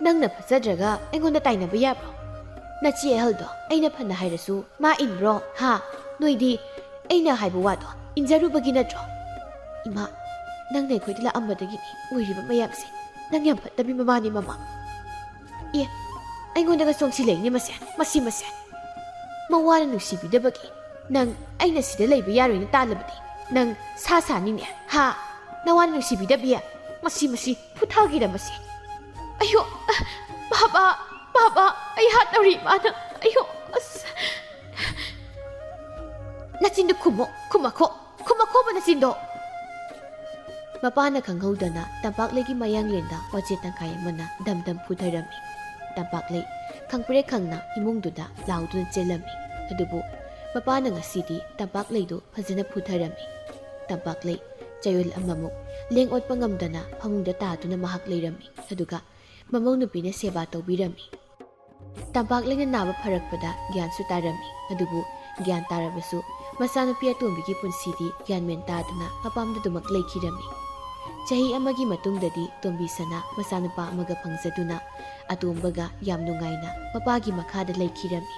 ꯅꯪꯅ ꯐꯠꯖꯗ꯭ꯔꯒ ꯑꯩꯉꯣꯟꯗ ꯇꯥꯏꯅꯕ ꯌꯥꯕ꯭ꯔꯣ? ꯅꯆꯦ ꯑꯍꯜꯗꯣ ꯑꯩꯅ ꯐꯅ ꯍꯥꯏꯔꯁꯨ ꯃꯥ ꯏꯟꯕ꯭ꯔꯣ? ꯍꯥ? ꯅꯣꯏꯗꯤ ꯑꯩꯅ ꯍꯥꯏꯕ ꯋꯥꯗꯣ ꯏꯟꯖꯔꯨꯕꯒꯤ ꯅꯠꯇ꯭ꯔꯣ? ꯏꯃꯥ, ꯅꯪꯅ ꯑꯩꯈꯣꯏꯗ ꯂꯥꯛꯑꯝꯕꯗꯒꯤꯅꯤ ꯑꯣꯏꯔꯤꯕ ꯃꯌꯥꯝꯁꯦ꯫ ꯅꯪ ꯌꯥꯝ ꯐꯠꯇꯕꯤ ꯃꯃꯥꯅꯤ, ꯃꯃꯥ꯫ ꯑꯦ, ꯑꯩꯉꯣꯟꯗꯒ ꯆꯣꯡꯁꯤꯜꯂꯛꯏꯅꯦ ꯃꯁꯦ, ꯃꯁꯤ ꯃꯁꯦ꯫ ꯃꯋꯥꯅ ꯅꯨꯡꯁꯤꯕꯤꯗꯕꯒꯤ ꯅꯪ ꯑꯩꯅ ꯁꯤꯗ ꯂꯩꯕ ꯌꯥꯔꯣꯏꯅ ꯇꯥꯜꯂꯕꯗꯤ ꯅꯪ ꯁꯥ ꯁꯥꯅꯤꯅꯦ, ꯍꯥ? ꯅꯋꯥꯅ ꯅꯨꯡꯁꯤꯕꯤꯗꯕꯤ? ꯃꯁꯤ, ꯃꯁꯤ ꯐꯨꯊꯈꯤꯔ ꯃꯁꯤ꯫ ꯑꯌꯣ, ꯕꯥꯕꯥ, ꯕꯥꯕꯥ, ꯑꯩ ꯍꯥꯠꯇꯧꯔꯤ ꯏꯃꯥꯅ꯫ ꯑꯌꯣ, ꯑꯁ꯫ ꯅꯆꯤꯟꯗꯣ ꯈꯨꯝꯃꯣ, ꯈꯨꯝꯃꯈꯣ, ꯈꯨꯝꯃꯈꯣꯕ ꯅꯆꯤꯟꯗꯣ꯫ ꯃꯄꯥꯅ ꯈꯪꯍꯧꯗꯅ ꯇꯝꯄꯥꯛꯂꯩꯒꯤ ꯃꯌꯥꯡꯂꯦꯟꯗ ꯋꯥꯆꯦꯠ ꯇꯪꯈꯥꯏ ꯑꯃꯅ ꯗꯝ ꯗꯝ ꯐꯨꯊꯔꯝꯃꯤ꯫ ꯇꯝꯄꯥꯛꯂꯩ ꯈꯪꯄ꯭ꯔꯦꯛ ꯈꯪꯅ ꯏꯃꯨꯡꯗꯨꯗ ꯂꯥꯎꯗꯨꯅ ꯆꯦꯜꯂꯝꯃꯤ꯫ ꯑꯗꯨꯕꯨ ꯃꯄꯥꯅ ꯉꯁꯤꯗꯤ ꯇꯝꯄꯥꯛꯂꯩꯗꯨ ꯐꯖꯅ ꯐꯨꯊꯔꯝꯃꯤ꯫ ꯇꯝꯄꯥꯛꯂꯩ ꯆꯌꯣꯜ ꯑꯃꯃꯨꯛ ꯂꯦꯡ ꯑꯣꯠꯄ ꯉꯝꯗꯅ ꯐꯃꯨꯡꯗ ꯇꯥꯗꯨꯅ ꯃꯍꯥꯛ ꯂꯩꯔꯝꯃꯤ꯫ ꯑꯗꯨꯒ ꯃꯃꯧ ꯅꯨꯄꯤꯅ ꯁꯦꯕꯥ ꯇꯧꯕꯤꯔꯝꯃꯤ꯫ ꯇꯝꯄꯥꯛꯂꯩꯅ ꯅꯥꯕ ꯐꯔꯛꯄꯗ ꯒ꯭ꯌꯥꯟꯁꯨ ꯇꯥꯔꯝꯃꯤ꯫ ꯑꯗꯨꯕꯨ ꯒ꯭ꯌꯥꯟ ꯇꯥꯔꯕꯁꯨ ꯃꯆꯥꯅꯨꯄꯤ ꯑꯇꯣꯝꯕꯤꯒꯤ ꯄꯨꯟꯁꯤꯗꯤ ꯒ꯭ꯌꯥꯟ ꯃꯦꯟ ꯇꯥꯗꯅ ꯃꯄꯥꯝꯗ ꯑꯗꯨꯃꯛ ꯂꯩꯈꯤꯔꯝꯃꯤ꯫ ꯆꯍꯤ ꯑꯃꯒꯤ ꯃꯇꯨꯡꯗꯗꯤ ꯇꯣꯝꯕꯤꯁꯅꯥ ꯃꯆꯥꯅꯨꯄꯥ ꯑꯃꯒ ꯐꯪꯖꯗꯨꯅ ꯑꯇꯣꯝꯕꯒ ꯌꯥꯝ ꯅꯨꯡꯉꯥꯏꯅ ꯃꯄꯥꯒꯤ ꯃꯈꯥꯗ ꯂꯩꯈꯤꯔꯝꯃꯤ꯫